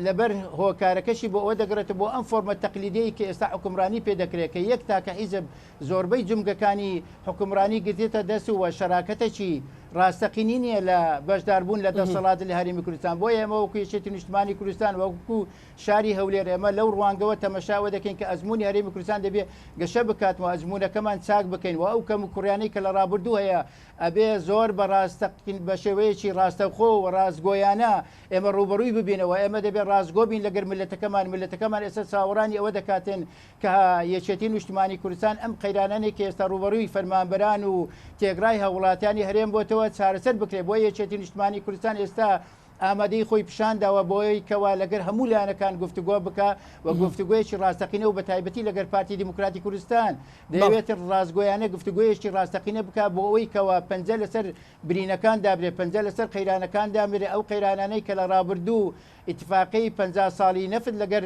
لەبەر هۆکارەکەشی بۆ ئەوە دەگەڕێتەوە بۆ ئەم فۆرمە تەقلیدیەی کە ئێستا حوکمڕانی پێ دەکرێت کە یەک تاکە حیزب زۆربەی جومگەکانی حوکمڕانی گرتێتە دەست و شەراکەتەکی ڕاستەقینی نییە لە بەشداربوون لە دەسەڵات لە هەرێمی کوردستان بۆیە ئێمە وەکو یەکێتی نیشتمانی کوردستان وەکو شاری هەولێر ئێمە لەو ڕوانگەوە تەمەشا ئەوە دەکەین کە ئەزموونی هەرێمی کوردستان دەبێ گەشە بکات و ئەزموونەکەمان چاک بکەین و ئەو کەموکوڕیانەی کە لە ڕابردوو هەیە ئەبێ زۆر بە ڕاستەقین بە شێوەیەکی ڕاستەوخۆ و ڕاستگۆیانە ئێمە ڕووبەڕووی ببینەوە ئێمە دەبێ ڕاستگۆ بین لەگەر میللەتەکەمان میللەتەکەمان ئێستا چاوەڕانی ئەوە دەکاتن کە یەکێتی نیشتمانی کوردستان ئەم قەیرانانەی کە ئێستا ڕووبەڕووی فەرمانبەران و تێکڕای هاووڵاتیانی هەرێم بۆتەوە چارەسەر بکرێت بۆیە یەکێتی نیشتمانی کوردستان ئێستا ئامادەی خۆی پیشان داوە بۆی کەوا لەگەر هەموو لایەنەکان گفتوگۆ بکا و گفتوگۆیەکی ڕاستەقینە و بەتایبەتی لەگەر پارتی دیموکراتی کوردستان دەیەوێت ڕاستگۆیانە گفتوگۆیەکی ڕاستەقینە بکا بۆ ئەوەی کەوا پەنجە لەسەر برینەکان دابرێ پەنجە لەسەر قەیرانەکان دابرێ ئەو قەیرانانەی کە لە ڕابردوو ئیتفاقی 50 ساڵی نەفت لەگەر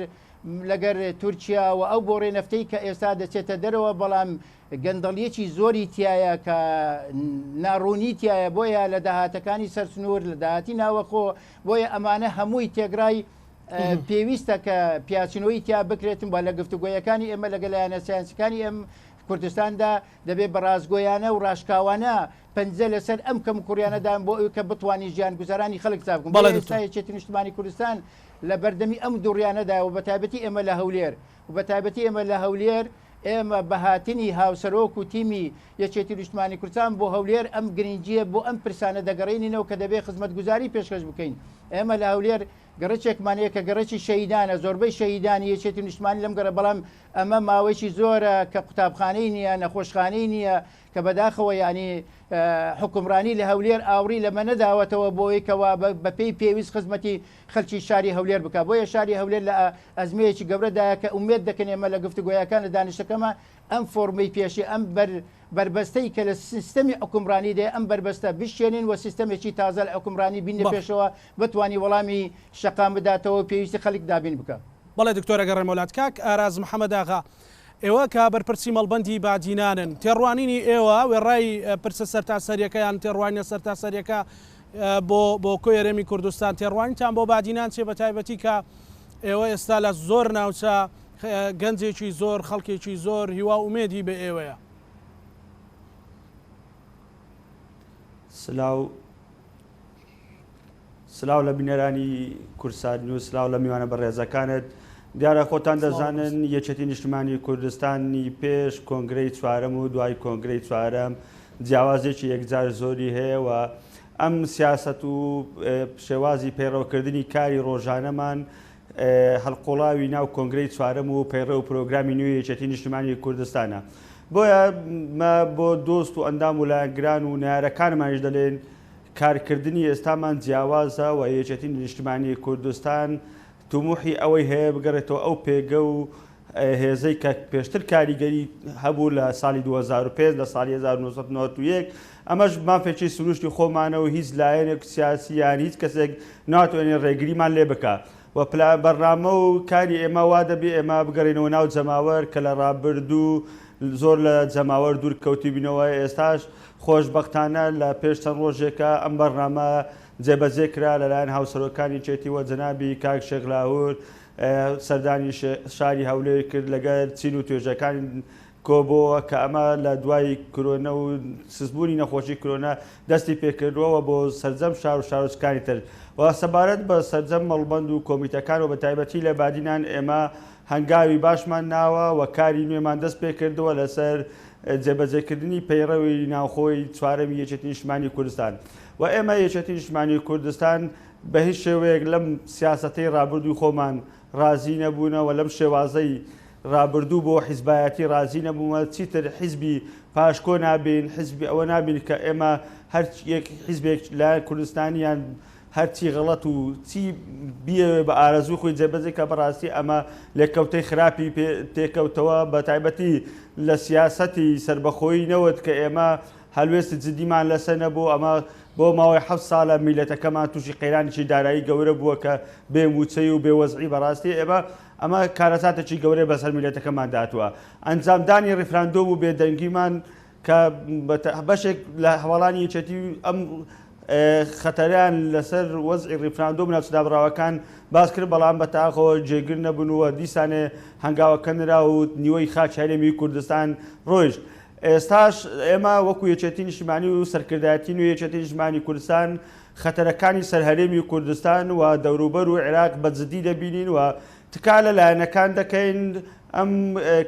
لەگەر تورکیا و ئەو بۆڕێ نەفتەی کە ئێستا دەچێتە دەرەوە بەڵام گەندەڵیەکی زۆری تیایە کە ناڕوونی تیایە بۆیە لە داهاتەکانی سەر سنوور لە داهاتی ناوەخۆ بۆیە ئەمانە هەمووی تێگرای پێویستە کە پیاچنەوەی تیا بکرێتن بە لە گفتوگۆیەکانی ئێمە لەگەل لایەنە سیاسەکانی ئەم کوردستاندا دەبێت بە ڕاستگۆیانە و ڕاشکاوانە پەنجە لەسەر ئەم کەم کوڕیانە دان بۆ ئەوی کە بتوانین ژیان گوزەرانی خەڵک چاک بکەین. بەڵێ ئێستا یەکێتی نیشتمانی کوردستان لە بەردەمی ئەم دووڕیانەدا و بە تایبەتی ئێمە لە هەولێر و بە تایبەتی ئێمە لە هەولێر ئێمە بە هاتنی هاوسەرۆک و تیمی یەکێتی نیشتمانی کوردستان بۆ هەولێر ئەم گرنگییە بۆ ئەم پرسانە دەگەڕێنینەوە کە دەبێت خزمەتگوزاری پێشکەش بکەین. ئێمە لە هەولێر گەڕەکێکمان هەیە کە گەڕەکی شەهیدانە، زۆربەی شەهیدانی یەکێتی نیشتمانی لەم گەڕە، بەڵام ئەمە ماوەیەکی زۆرە کە قوتابخانەی نییە، نەخۆشخانەی نییە، کە بەداخەوە یانی حوکمڕانی لە هەولێر ئاوڕی لەمە نەداوەتەوە بۆی کەوا بەپێی پێویست خزمەتی خەلکی شاری هەولێر بکا. بۆیە شاری هەولێر لە ئەزمەیەکی گەورەدایە کە ئومێد دەکەین ئێمە لە گفتوگۆیەکان لە دانیشتەکەمان ئەم فۆرمەی پێشی ئەم بەر بەربەستەی کە لە سیستەمی حوکمڕانی دێ ئەم بەربەستە بشکێنین و سیستەمێکی تازە لە حوکمڕانی بینە پێشەوە بتوانی وەڵامی شەقام بداتەوە و پێویستی خەلک دابین بکا. بەڵێ دکتۆر ئەگەڕێمەوە لات کاک ئاراز محمد ئاغا ئێوە کە بەرپرسی مەڵبەندی بادینانن تێڕوانینی ئێوە وێڕای پرسە سەرتاسەریەکە یان تێڕوانینە سەرتاسەریەکە بۆ بۆ کۆی هەرێمی کوردستان تێڕوانینتان بۆ بادینان چیە بەتایبەتی کە ئێوە ئێستا لە زۆر ناوچە گەنجێکی زۆر خەڵکێکی زۆر هیوا و ئومێدی بە ئێوەیە. سلاو سلاو لە بینەرانی کوردسات نیوز، سلاو لە میوانە بەڕێزەکانت. دیارە خۆتان دەزانن یەکێتی نیشتمانی کوردستانی پێش کۆنگرەی چوارەم و دوای کۆنگرەی چوارەم جیاوازێکی یەکجار زۆری هەیە و ئەم سیاسەت و شێوازی پەیڕەوکردنی کاری ڕۆژانەمان هەڵقوڵاوی ناو کۆنگرەی چوارەم و پەیڕەو و پرۆگرامی نوێی یەکێتی نیشتمانی کوردستانە. بۆیە مە بۆ دۆست و ئەندام و لایەنگران و نەیارەکانمانیش دەلێین کارکردنی ئێستامان جیاوازە و یەکێتی نیشتمانی کوردستان تموحی ئەوەی هەیە بگەڕێتەوە ئەو پێگە و هێزەی کە پێشتر کاریگەری هەبوو لە ساڵی 2005 لە ساڵی 1991 ئەمەش مافێکی سروشتی خۆمانە و هیچ لایەنێک سیاسی یان هیچ کەسێک ناتوانێت ڕێگریمان لێ بکا و بەرنامە و کاری ئێمە وا دەبی ئێمە بگەڕێینەوە ناو جەماوەر کە لە ڕابردوو زۆر لە جەماوەر دوور کەوتبینەوە ئێستاش خۆشبەختانە لە پێش چەند ڕۆژێکە ئەم بەرنامە جێبەجێ کرا لەلایەن هاوسەرۆکانی یەکێتی و جەنابی کاک شێخ لاهور سەردانی شاری هەولێر کرد لەگەر چین و توێژەکانی کۆبۆوە کە ئەمە لە دوای کرۆنە و سستبوونی نەخۆشی کرۆنە دەستی پێکردووە و بۆ سەرجەم شار و شارۆچکانی تر و سەبارەت بە سەرجەم مەڵبەند و کۆمیتەکان و بە تایبەتی لە بادینان ئێمە هەنگاوی باشمان ناوە و کاری نوێمان دەست پێکردووە لەسەر جێبەجێکردنی پەیڕەوی ناوخۆی چوارەمی یەکێتی نیشتمانی کوردستان و ئێمە یەکێتی نیشتمانی کوردستان بە هیچ شێوەیەک لەم سیاسەتەی ڕابردووی خۆمان ڕازی نەبوونە و لەم شێوازەی ڕابردوو بۆ حیزبایەتی ڕازی نەبوومە، چیتر حیزبی پاشکۆ نابین، حیزبی ئەوە نابین کە ئێمە هەر یەک حیزبێک لایەن کوردستانی یان هەرچی غەڵەت و چی بیەوێ بە ئارەزووی خۆی جێبەجێ کە بەڕاستی ئەمە لێکەوتەی خراپی پێ تێکەوتەوە بە تایبەتی لە سیاسەتی سەربەخۆیی نەوت کە ئێمە هەلوێستی جدیمان لەسەر نەبوو ئەمە بۆ ماوەی حەفت سالە میلەتەکەمان تووشی قەیرانێکی دارایی گەورە بووە کە بێ مووچەی و بێ وەزعی بەڕاستی ئێمە ئەمە کارەساتێکی گەورەیە بەسەر میللەتەکەماندا هاتووە. ئەنجامدانی ڕیفراندۆم و بێدەنگیمان کە بەشێک لە هەواڵانی یەکێتی ئەم خەتەرەیان لەسەر وەزعی ڕیفراندۆم ناوچە دابڕاوەکان باس کرد، بەڵام بە تاقەوە جێگر نەبوون و دیسانێ هەنگاوەکە نرا و نیوەی خاکی هەرێمی کوردستان ڕۆیشت. ئێستاش ئێمە وەکو یەکێتی نیشتمانی و سەرکردایەتی نوێی یەکێتی نیشتمانی کوردستان خەتەرەکانی سەر هەرێمی کوردستان و دەوروبەر و عێراق بە جدی دەبینین و تکا لە لایەنەکان دەکەین ئەم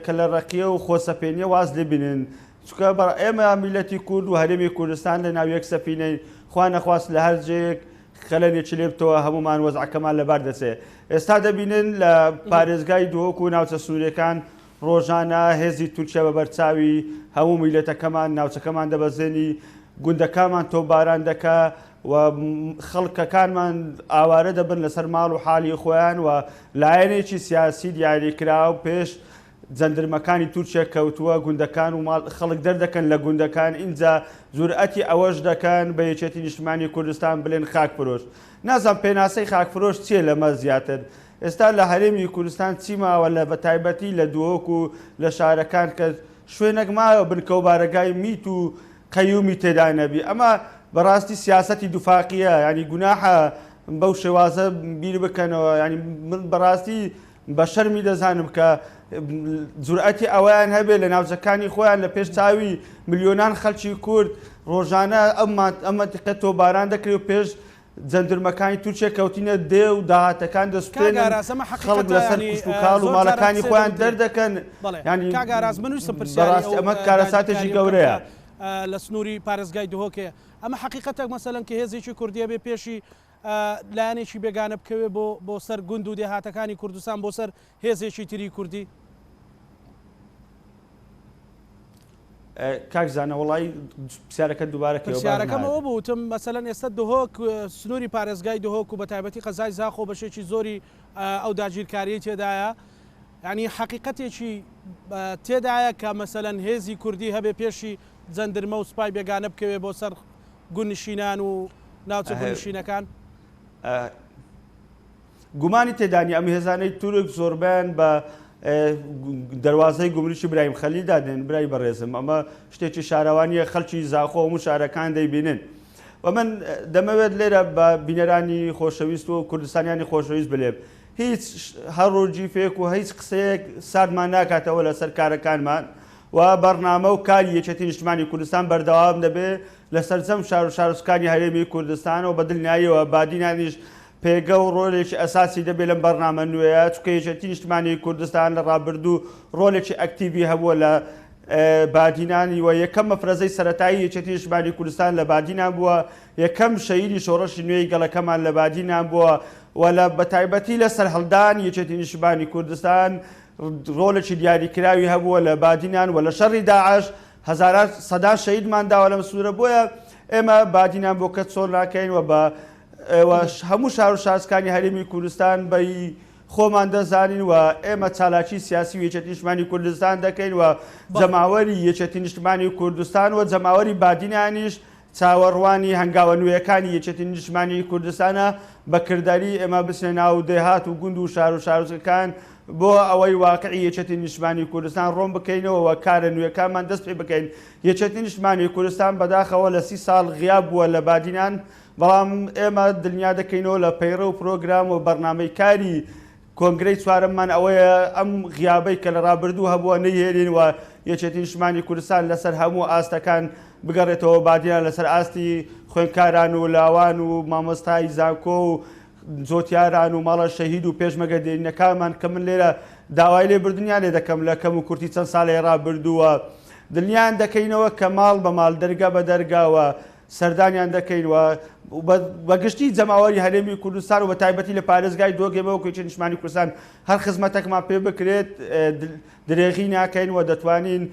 کەلەڕەقیە و خۆسەپێنیە واز لێ بینن چونکە ئێمە میلەتی کورد و هەرێمی کوردستان لە ناو یەک سەفینەین خوا نەخواست لە هەر جێیەک خەلەنێکی لێ بتەوە هەمومان وەزعەکەمان لەبار دەچێ ئێستا دەبینن لە پارێزگای دهۆک و ناوچە سنووریەکان ڕۆژانە هێزی تورکیا بە بەرچاوی هەموو میللەتەکەمان ناوچەکەمان دەبەزێنی، گوندەکانمان تۆپباران دەکا و خەڵکەکانمان ئاوارە دەبن لەسەر ماڵ و حالی خۆیان و لایەنێکی سیاسی دیاریکراو پێش جەندرمەکانی تورکیا کەوتووە گوندەکان و ماڵ خەڵک دەردەکەن لە گوندەکان ئینجا جورئەتی ئەوەش دەکەن بە یەکێتی نیشتمانی کوردستان بلێن خاکفرۆش نازانم پێناسەی خاکفرۆش چییە لەمە زیاتر ئێستا لە هەرێمی کوردستان چی ماوە لە بەتایبەتی لە دهۆک و لە شارەکان کە شوێنێک ماوە بنکە و بارەگای میت و قەیومی تێدا نەبی ئەمە بەڕاستی سیاسەتی دوفاقیە ینی گوناحە بەو شێوازە بیر بکەنەوە ینی من بەڕاستی بە شەرمی دەزانم کە جورئەتی ئەوەیان هەبێ لە ناوچەکانی خۆیان لە پێش چاوی ملیۆنان خەلکی کورد ڕۆژانە ئەم مەنتیقە تۆباران دەکرێت و پێش جەندرمەکانی تورکیە کەوتینە دێ و داهاتەکان کاک دەسوتێنن ئاراس ئەمە خەڵک حەقیقەتە لەسەر یانی کشت و کاڵ و زۆر جاران ماڵەکانی قسەی خۆیان دەوترێ دەردەکەن بەڵێ یانی کاک ئاراس من ویستم پرسیاری بەڕاستی ئەو ئەمە کارەساتێکی داگیرکاریە بکەم گەورەیە. کە لە سنووری پارێزگای دهۆک هەیە ئەمە حەقیقەتە مەسەلەن کە هێزێکی کوردیە بێ پێشی. لایەنێکی بێگانە بکەوێ بۆ بۆ سەر گوند و دێهاتەکانی کوردستان بۆ سەر هێزێکی تری کوردی؟ کاک زانا وەڵایی پرسیارەکەت دووبارە کەوە باش پرسیارەکەم نایەت. ئەوە بوو وتم مەسەلەن ئێستا دهۆک سنووری پارێزگای دهۆک و بەتایبەتی قەزای زاخۆ بەشێکی زۆری ئەو داگیرکاریەی تێدایە یانی حەقیقەتێکی تێدایە کە مەسەلەن هێزی کوردی هەبێ پێشی جەندرمە و سوپای بێگانە بکەوێ بۆ سەر گوندنشینان و ناوچە گوندنشینەکان؟ گومانی تێدا نیە ئەم هێزانەی تورک زۆربەیان بە دەروازەی گومرکی برایم خەلیلدا دێن برای بەڕێزم ئەمە شتێکی شارەوانیە خەلکی زاخۆ هەموو شارەکان دەیبینن و من دەمەوێت لێرە بە بینەرانی خۆشەویست و کوردستانیانی خۆشەویست بلێم هیچ هەڕ و جیفێک و هیچ قسەیەک ساردمان ناکاتەوە لەسەر کارەکانمان و بەرنامە و کاری یەکێتی نیشتمانی کوردستان بەردەوام دەبێت لە سەرجەم شار و شارۆچکانی هەرێمی کوردستان و بە دلنیاییەوە بادینانیش پێگە و ڕۆلێکی ئەساسی دەبێت لەم بەرنامە نوێیە، چونکە یەکێتی نیشتمانی کوردستان لە ڕابردوو ڕۆلێکی ئەکتیڤی هەبووە لە بادینانی و یەکەم مەفرەزەی سەرەتایی یەکێتی نیشتمانی کوردستان لە بادینان بووە، یەکەم شەهیدی شۆڕشی نوێی گەلەکەمان لە بادینان بووە و لە بەتایبەتی لە سەرهەڵدانی یەکێتی نیشتمانی کوردستان ڕۆلێکی دیاریکراوی هەبووە لە بادینان و لە شەڕی داعش هەزاران سەدان شەهیدمان داوە لەم سنوورە بۆیە ئێمە بادینان بۆ کەس چۆڵ ناکەین و بە هەموو شار و شارۆچکانی هەرێمی کوردستان بە هی خۆمان دەزانین و ئێمە چالاکی سیاسی و یەکێتی نیشتمانی کوردستان دەکەین و جەماوەری یەکێتی نیشتمانی کوردستان و جەماوەری بادینانیش چاوەڕوانی هەنگاوە نوێیەکانی یەکێتی نیشتمانی کوردستانە بە کرداری ئێمە بچنە ناو دێهات و گوند و شار و شارۆچکەکان بۆ ئەوەی واقعی یەکێتی نیشتمانی کوردستان ڕۆن بکەینەوە و کارە نوێکانمان دەست پێ بکەین. یەکێتی نیشتمانی کوردستان بەداخەوە لە 30 ساڵ غیاب بووە لە بادینان بەڵام ئێمە دلنیا دەکەینەوە لە پەیڕەو و پرۆگرام و بەرنامەی کاری کۆنگرەی چوارەممان ئەوەیە ئەم غیابەی کە لە ڕابردوو هەبووە نەیهێنین و یەکێتی نیشتمانی کوردستان لەسەر هەموو ئاستەکان بگەڕێتەوە بادینان لەسەر ئاستی خوێندکاران و لاوان و مامۆستای زانکۆ و جۆتیاران و ماڵە شەهید و پێشمەگە دێرینەکانمان کە من لێرە داوای لێبوردنیان لێ دەکەم لە کەم و کورتی چەند ساڵی ڕابردووە دلنیان دەکەینەوە کە ماڵ بە ماڵ دەرگا بە دەرگاوە سەردانیان دەکەین و بە گشتی جەماوەری هەرێمی کوردستان و بە تایبەتی لە پارێزگای دۆک ئێمە وەکو یەکێتی نیشتمانی کوردستان هەر خزمەتێکمان پێ بکرێت درێغی ناکەین و دەتوانین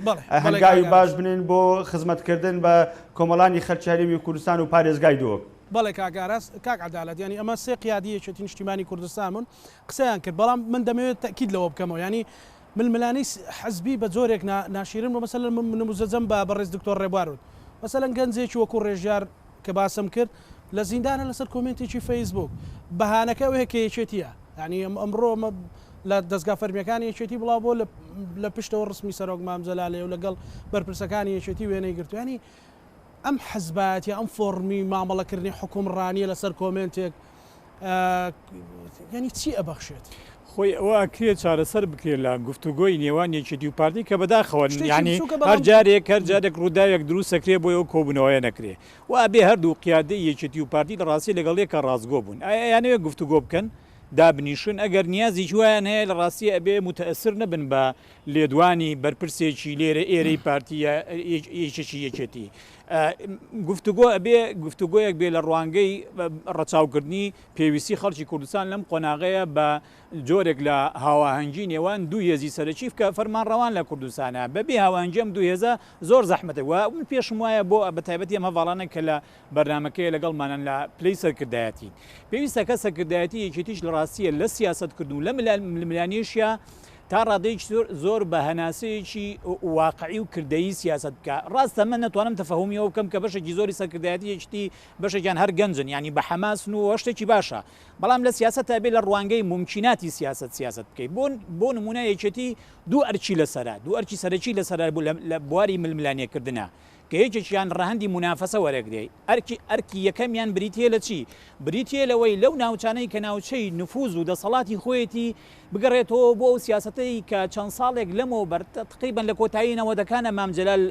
هەنگاوی باش بنێین بۆ خزمەتکردن بە کۆمەڵانی خەلکی هەرێمی کوردستان و پارێزگای دهۆک. بەڵێ کاک ئاراس، کاک عەدالەت یانی ئەمە سێ قیادی یەکێتی نیشتیمانی کوردستان بوون قسەیان کرد بەڵام من دەمەوێت تەئکید لەوە بکەمەوە یانی ململانێی حزبی بە جۆرێک ناشیرن بوو مەسەلەن من نموزەجەم بە بەڕێز دکتۆر ڕێبوار وت مەسەلەن گەنجێکی وەکو ڕێژیار کە باسم کرد لە زیندانە لەسەر کۆمێنتێکی فەیسبووک بەهانەکە ئەوەیە کە یەکێتیە یانی ئەمڕۆ لە دەزگا فەرمیەکانی یەکێتی بڵاو بۆ لە پشتەوە ڕسمی سەرۆک مام جەلالەیە و لەگەڵ بەرپرسەکانی یەکێتی وێنەی گرتو یانی ئەم حزبایەتیە ئەم فۆڕمی مامەڵەکردنی حوکمڕانیە لەسەر کۆمێنتێک یانی چی ئەبەخشێت؟ خۆی ئەوە ئەکرێ چارەسەر بکرێ لە گفتوگۆی نێوان یەکێتی و پارتی کە بەداخەوە شتێکی یانی بچوکە هەر بەڵام جارێک هەر جارێک ڕووداوێک دروست ئەکرێ بۆی ئەو کۆبوونەوەیە نەکرێ و ئەبێ هەردوو قیادەی یەکێتی و پارتی لە ڕاستی لەگەڵ یەکا ڕاستگۆ بوون ئایا ئەیانەوێ گفتوگۆ بکەن دابنیشن ئەگەر نیازێکی وایان هەیە لە ڕاستی ئەبێ موتەئسر نەبن بە لێدوانی بەرپرسێکی لێرە ئێرەی پارتی یا یەکێکی یەکێتی گفتوگۆ ئەبێ گفتوگۆیەک بێ لە ڕوانگەی ڕەچاوکردنی پێویستی خەڵکی کوردستان لەم قۆناغەیە بە جۆرێک لە هاواهەنگی نێوان دوو هێزی سەرەکی کە فەرمانڕەوان لە کوردستانە بەبێ هاواهەنگی ئەم دوو هێزە زۆر زەحمەتە و من پێشم وایە بۆ بە تایبەتی ئەم هەڤاڵانە کە لە بەرنامەکەیە لەگەڵمانن لە پلەی سەرکردایەتین پێویستە کە سەرکردایەتی یەکێتیش لە ڕاستیە لە سیاسەتکردن و لە ململانێشیا تا ڕادەیەکی زۆر زۆر بە هەناسەیەکی واقعی و کردەیی سیاسەت بکا. ڕاستە من نەتوانم تەفەهومی ئەوە بکەم کە بەشێکی زۆری سەرکردایەتی یەکیتی بەشێکیان هەر گەنجن یانی بە حەماسن و شتێکی باشە بەڵام لە سیاسەتا بێ لە ڕوانگەی مومکیناتی سیاسەت سیاسەت بکەی بۆ بۆ نمونە یەکێتی دوو ئەرکی لەسەرە دوو ئەرکی سەرەکی لەسەرە لە بواری ململانێکردنە کە یەکێکیان ڕەهەندی مونافەسە وەرەگرێ، ئەرکی ئەرکی یەکەمیان بریتییە لە چی؟ بریتییە لەوەی لەو ناوچانەی کە ناوچەی نفوز و دەسەڵاتی خۆیەتی بگەڕێتەوە بۆ ئەو سیاسەتەی کە چەند ساڵێک لەمەوبەر تەقریبەن لە کۆتایی نەوەدەکانە مام جەلال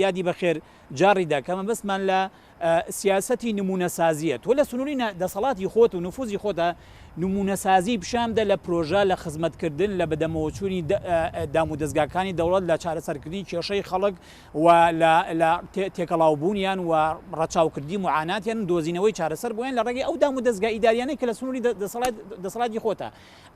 یادی بەخێر جاڕی دا کە مەبەستمان لە سیاسەتی نموونەسازییە. تۆ لە سنووری دەسەڵاتی خۆت و نفوزی خۆتا نموونەسازی پیشان بدە لە پرۆژە، لە خزمەتکردن، لە بەدەمەوەچوونی دامودەزگاکانی دەوڵەت، لە چارەسەرکردنی کێشەی خەڵک و لە تێکەڵاوبوونیان و ڕەچاوکردنی موعاناتیان و دۆزینەوەی چارەسەر بۆیان لە ڕێگەی ئەو دامودەزگا ئیداریانەی کە لە سنووری دەسەڵاتی خۆتە.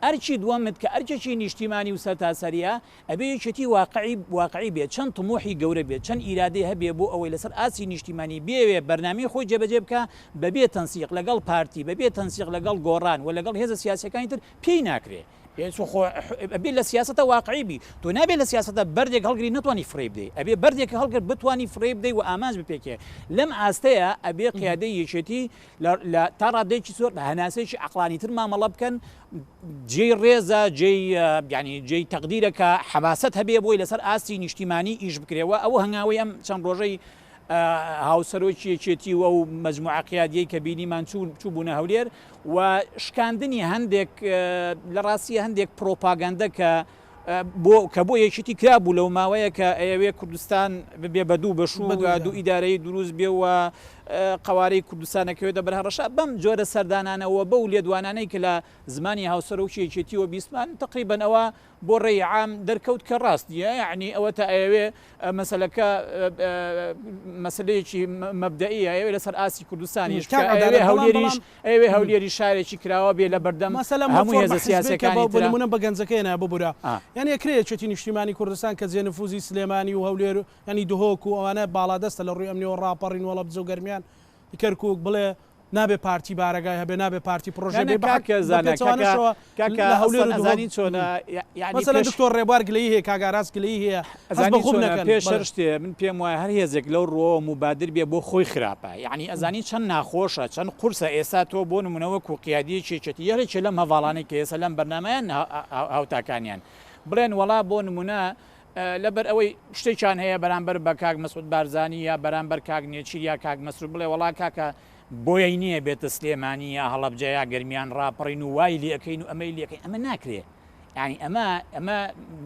ئەرکی دووەمت کە ئەرکێکی نیشتیمانی و سەرتاسەرییە، ئەبێ یەکێتی واقعی واقعی بێت، چەند تموحی گەورە بێت، چەند ئیرادەی هەبێ بۆ ئەوەی لەسەر ئاستی نیشتیمانی بیەوێ بەرنامەی خۆی جێبەجێ بکا، بەبێ تەنسیق لەگەڵ پارتی، بەبێ تەنسیق لەگەڵ گۆڕان و لەگەڵ هێزە سیاسیەکانی تر پێی ناکرێ. خۆ ئەبێ لە سیاسەتە واقعی بی. تۆ نابێ لە سیاسەتە بەردێک هەڵگری نەتوانی فڕێی بدەی. ئەبێ بەردێک هەڵگر بتوانی فڕێی بدەی و ئامانج بپێکێ. لەم ئاستەیا ئەبێ قیادەی یەکێتی لە لە تا ڕادەیەکی زۆر بە هەناسەیەکی عەقڵانیتر مامەڵە بکەن، جێی ڕێزە، جێی یانی جێی تەقدیرە کە حەماسەت هەبێ بۆی لەسەر ئاستی نیشتیمانی ئیش بکرێ و ئەو هەنگاوەی ئەم چەند ڕۆژەی هاوسەرۆکی یەکێتی و ئەو مەجموعە قیادیەی کە بینیمان چوو چووبوونە هەولێر و شکاندنی هەندێک لە ڕاستیە هەندێک پرۆپاگەندە کە بۆ کە بۆ یەکێتی کرابوو لەو ماوەیە کە ئەیەوێ کوردستان ببێ بە دوو بەش و دوو ئیدارەی دروست بێ و قەوارەی کوردستان ئەکەوێتە بەر هەڕەشە، بەم جۆرە سەردانانە و بەو لێدوانانەی کە لە زمانی هاوسەرۆکی یەکێتیەوە بیستمان تەقریبەن ئەوە بۆ ڕێی عام دەرکەوت کە ڕاست نییە، یەعنی ئەوەتا ئەیەوێ مەسەلەکە مەسەلەیەکی مەبدەئیە ئەیەوێ لەسەر ئاستی کوردستانیش بکا، ئەیەوێ هەولێریش ئەیەوێ هەولێریش شارێکی کراوە بێ لە بەردەم هەموو هێزە سیاسیەکانی ترا. بۆ نمونە بە گەنجەکەی نا ببورە یانی ئەکرێ یەکێتی نیشتیمانی کوردستان کە جێ نفوزی سلێمانی و هەولێر و یانی دهۆک و ئەوانە باڵادەستە لە ڕووی ئەمنیەوە ڕاپەڕین و هەڵەبجە و گەرمیان کەرکوک بڵێ نابێ پارتی بارەگای هەبێ نابێ پارتی پڕۆژەی بێ بە کاکە زانا کاکە کاکە لە هەولێر ئەسڵەن و دهۆک ئەزانی چۆنە یانی مەسەلەن پێش دکتۆر ڕێبوار گلەیی هەیە کاک ئاراس گلەیی هەیە هەست ئەزانی بە غوب چۆنە نەکەن پێش بەڵێ. هەر شتێ من پێم وایە هەر هێزێک لەو ڕووەوە موبادر بێ بۆ خۆی خراپە یانی ئەزانی چەند ناخۆشە چەند قورسە ئێستا تۆ بۆ نمونە وەکو قیادیەکی یەکێتی یەکێ لەم هەڤاڵانەی کە ئێستا لەم بەرنامەیان هاوتاکانیان بڵێن وەڵا بۆ نمونە لەبەر ئەوەی شتێکیان هەیە بەرامبەر بە کاک مەسعود بارزانی یا بەرامبەر کاک نێچیر یا کاک مەسرور بڵێ وەڵا کاکە بۆیەی نییە بێتە سلێمانی یا هەڵەبجە یا گەرمیان ڕاپەڕین و وای لێ ئەکەین و ئەمەی لێ ئەکەین ئەمە ناکرێ یانی ئەمە ئەمە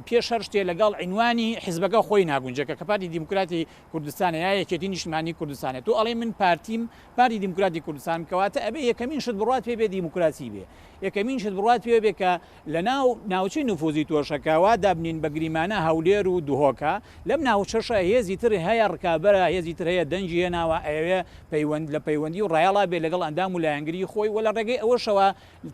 پێش هەر شتێ لەگەڵ عینوانی حیزبەکە خۆی ناگونجێ کە پارتی دیموکراتی کوردستانە یا یەکێتی نیشتمانی کوردستانە تۆ ئەڵێ من پارتیم پارتی دیموکراتی کوردستان کەواتە ئەبێ یەکەمین شت بڕوات پێ بێ دیموکراسی بێ یەکەمین شت بڕوات پێ بێ کە لە ناو ناوچەی نفوزی تۆشە کە وا دابنین بە گریمانە هەولێر و دهۆکە، لەم ناوچەشە هێزی تر هەیە ڕکابەرە، هێزی تر هەیە دەنگی هێناوە ئەیەوێ پەیوەند لە پەیوەندی و ڕایەڵا بێ لەگەڵ ئەندام و لایەنگری خۆی و لە ڕێگەی ئەوەشەوە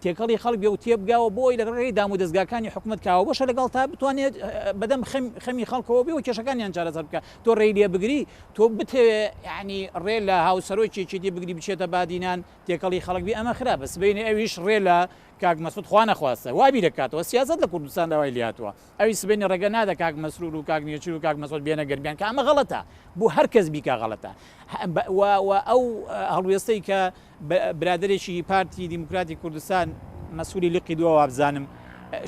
تێکەڵی خەڵک بێ و تێبگا و بۆی لە ڕێگەی دامودەزگاکانی حکومەت کە هاوبەشە لەگەڵ تا بتوانێت بەدەم خەمی خەڵکەوە بێ و کێشەکانیان چارەسەر بکا. تۆ ڕێی لێ بگری، تۆ بتەوێ یانی ڕێ لە هاوسەرۆکی یەکێتی بگری بچێتە بادینان تێکەڵی خەڵک بی ئەمە خراپە، سبەینێ ئەویش ڕێ لە کاک مەسعود خوا نەخواستە وا بیرەکاتەوە سیاسەت لە کوردستاندا وای لێهاتووە ئەوی سبەینێ ڕێگە نادا کاک مەسرور و کاک نێچیر و کاک مەسعود بێنە گەرمیان کە ئەمە غەڵەتە بۆ هەر کەس بیکا غەڵەتە و و ئەو هەڵوێستەی کە برادەرێکی پارتی دیموکراتی کوردستان مەسولی لقی دووە وابزانم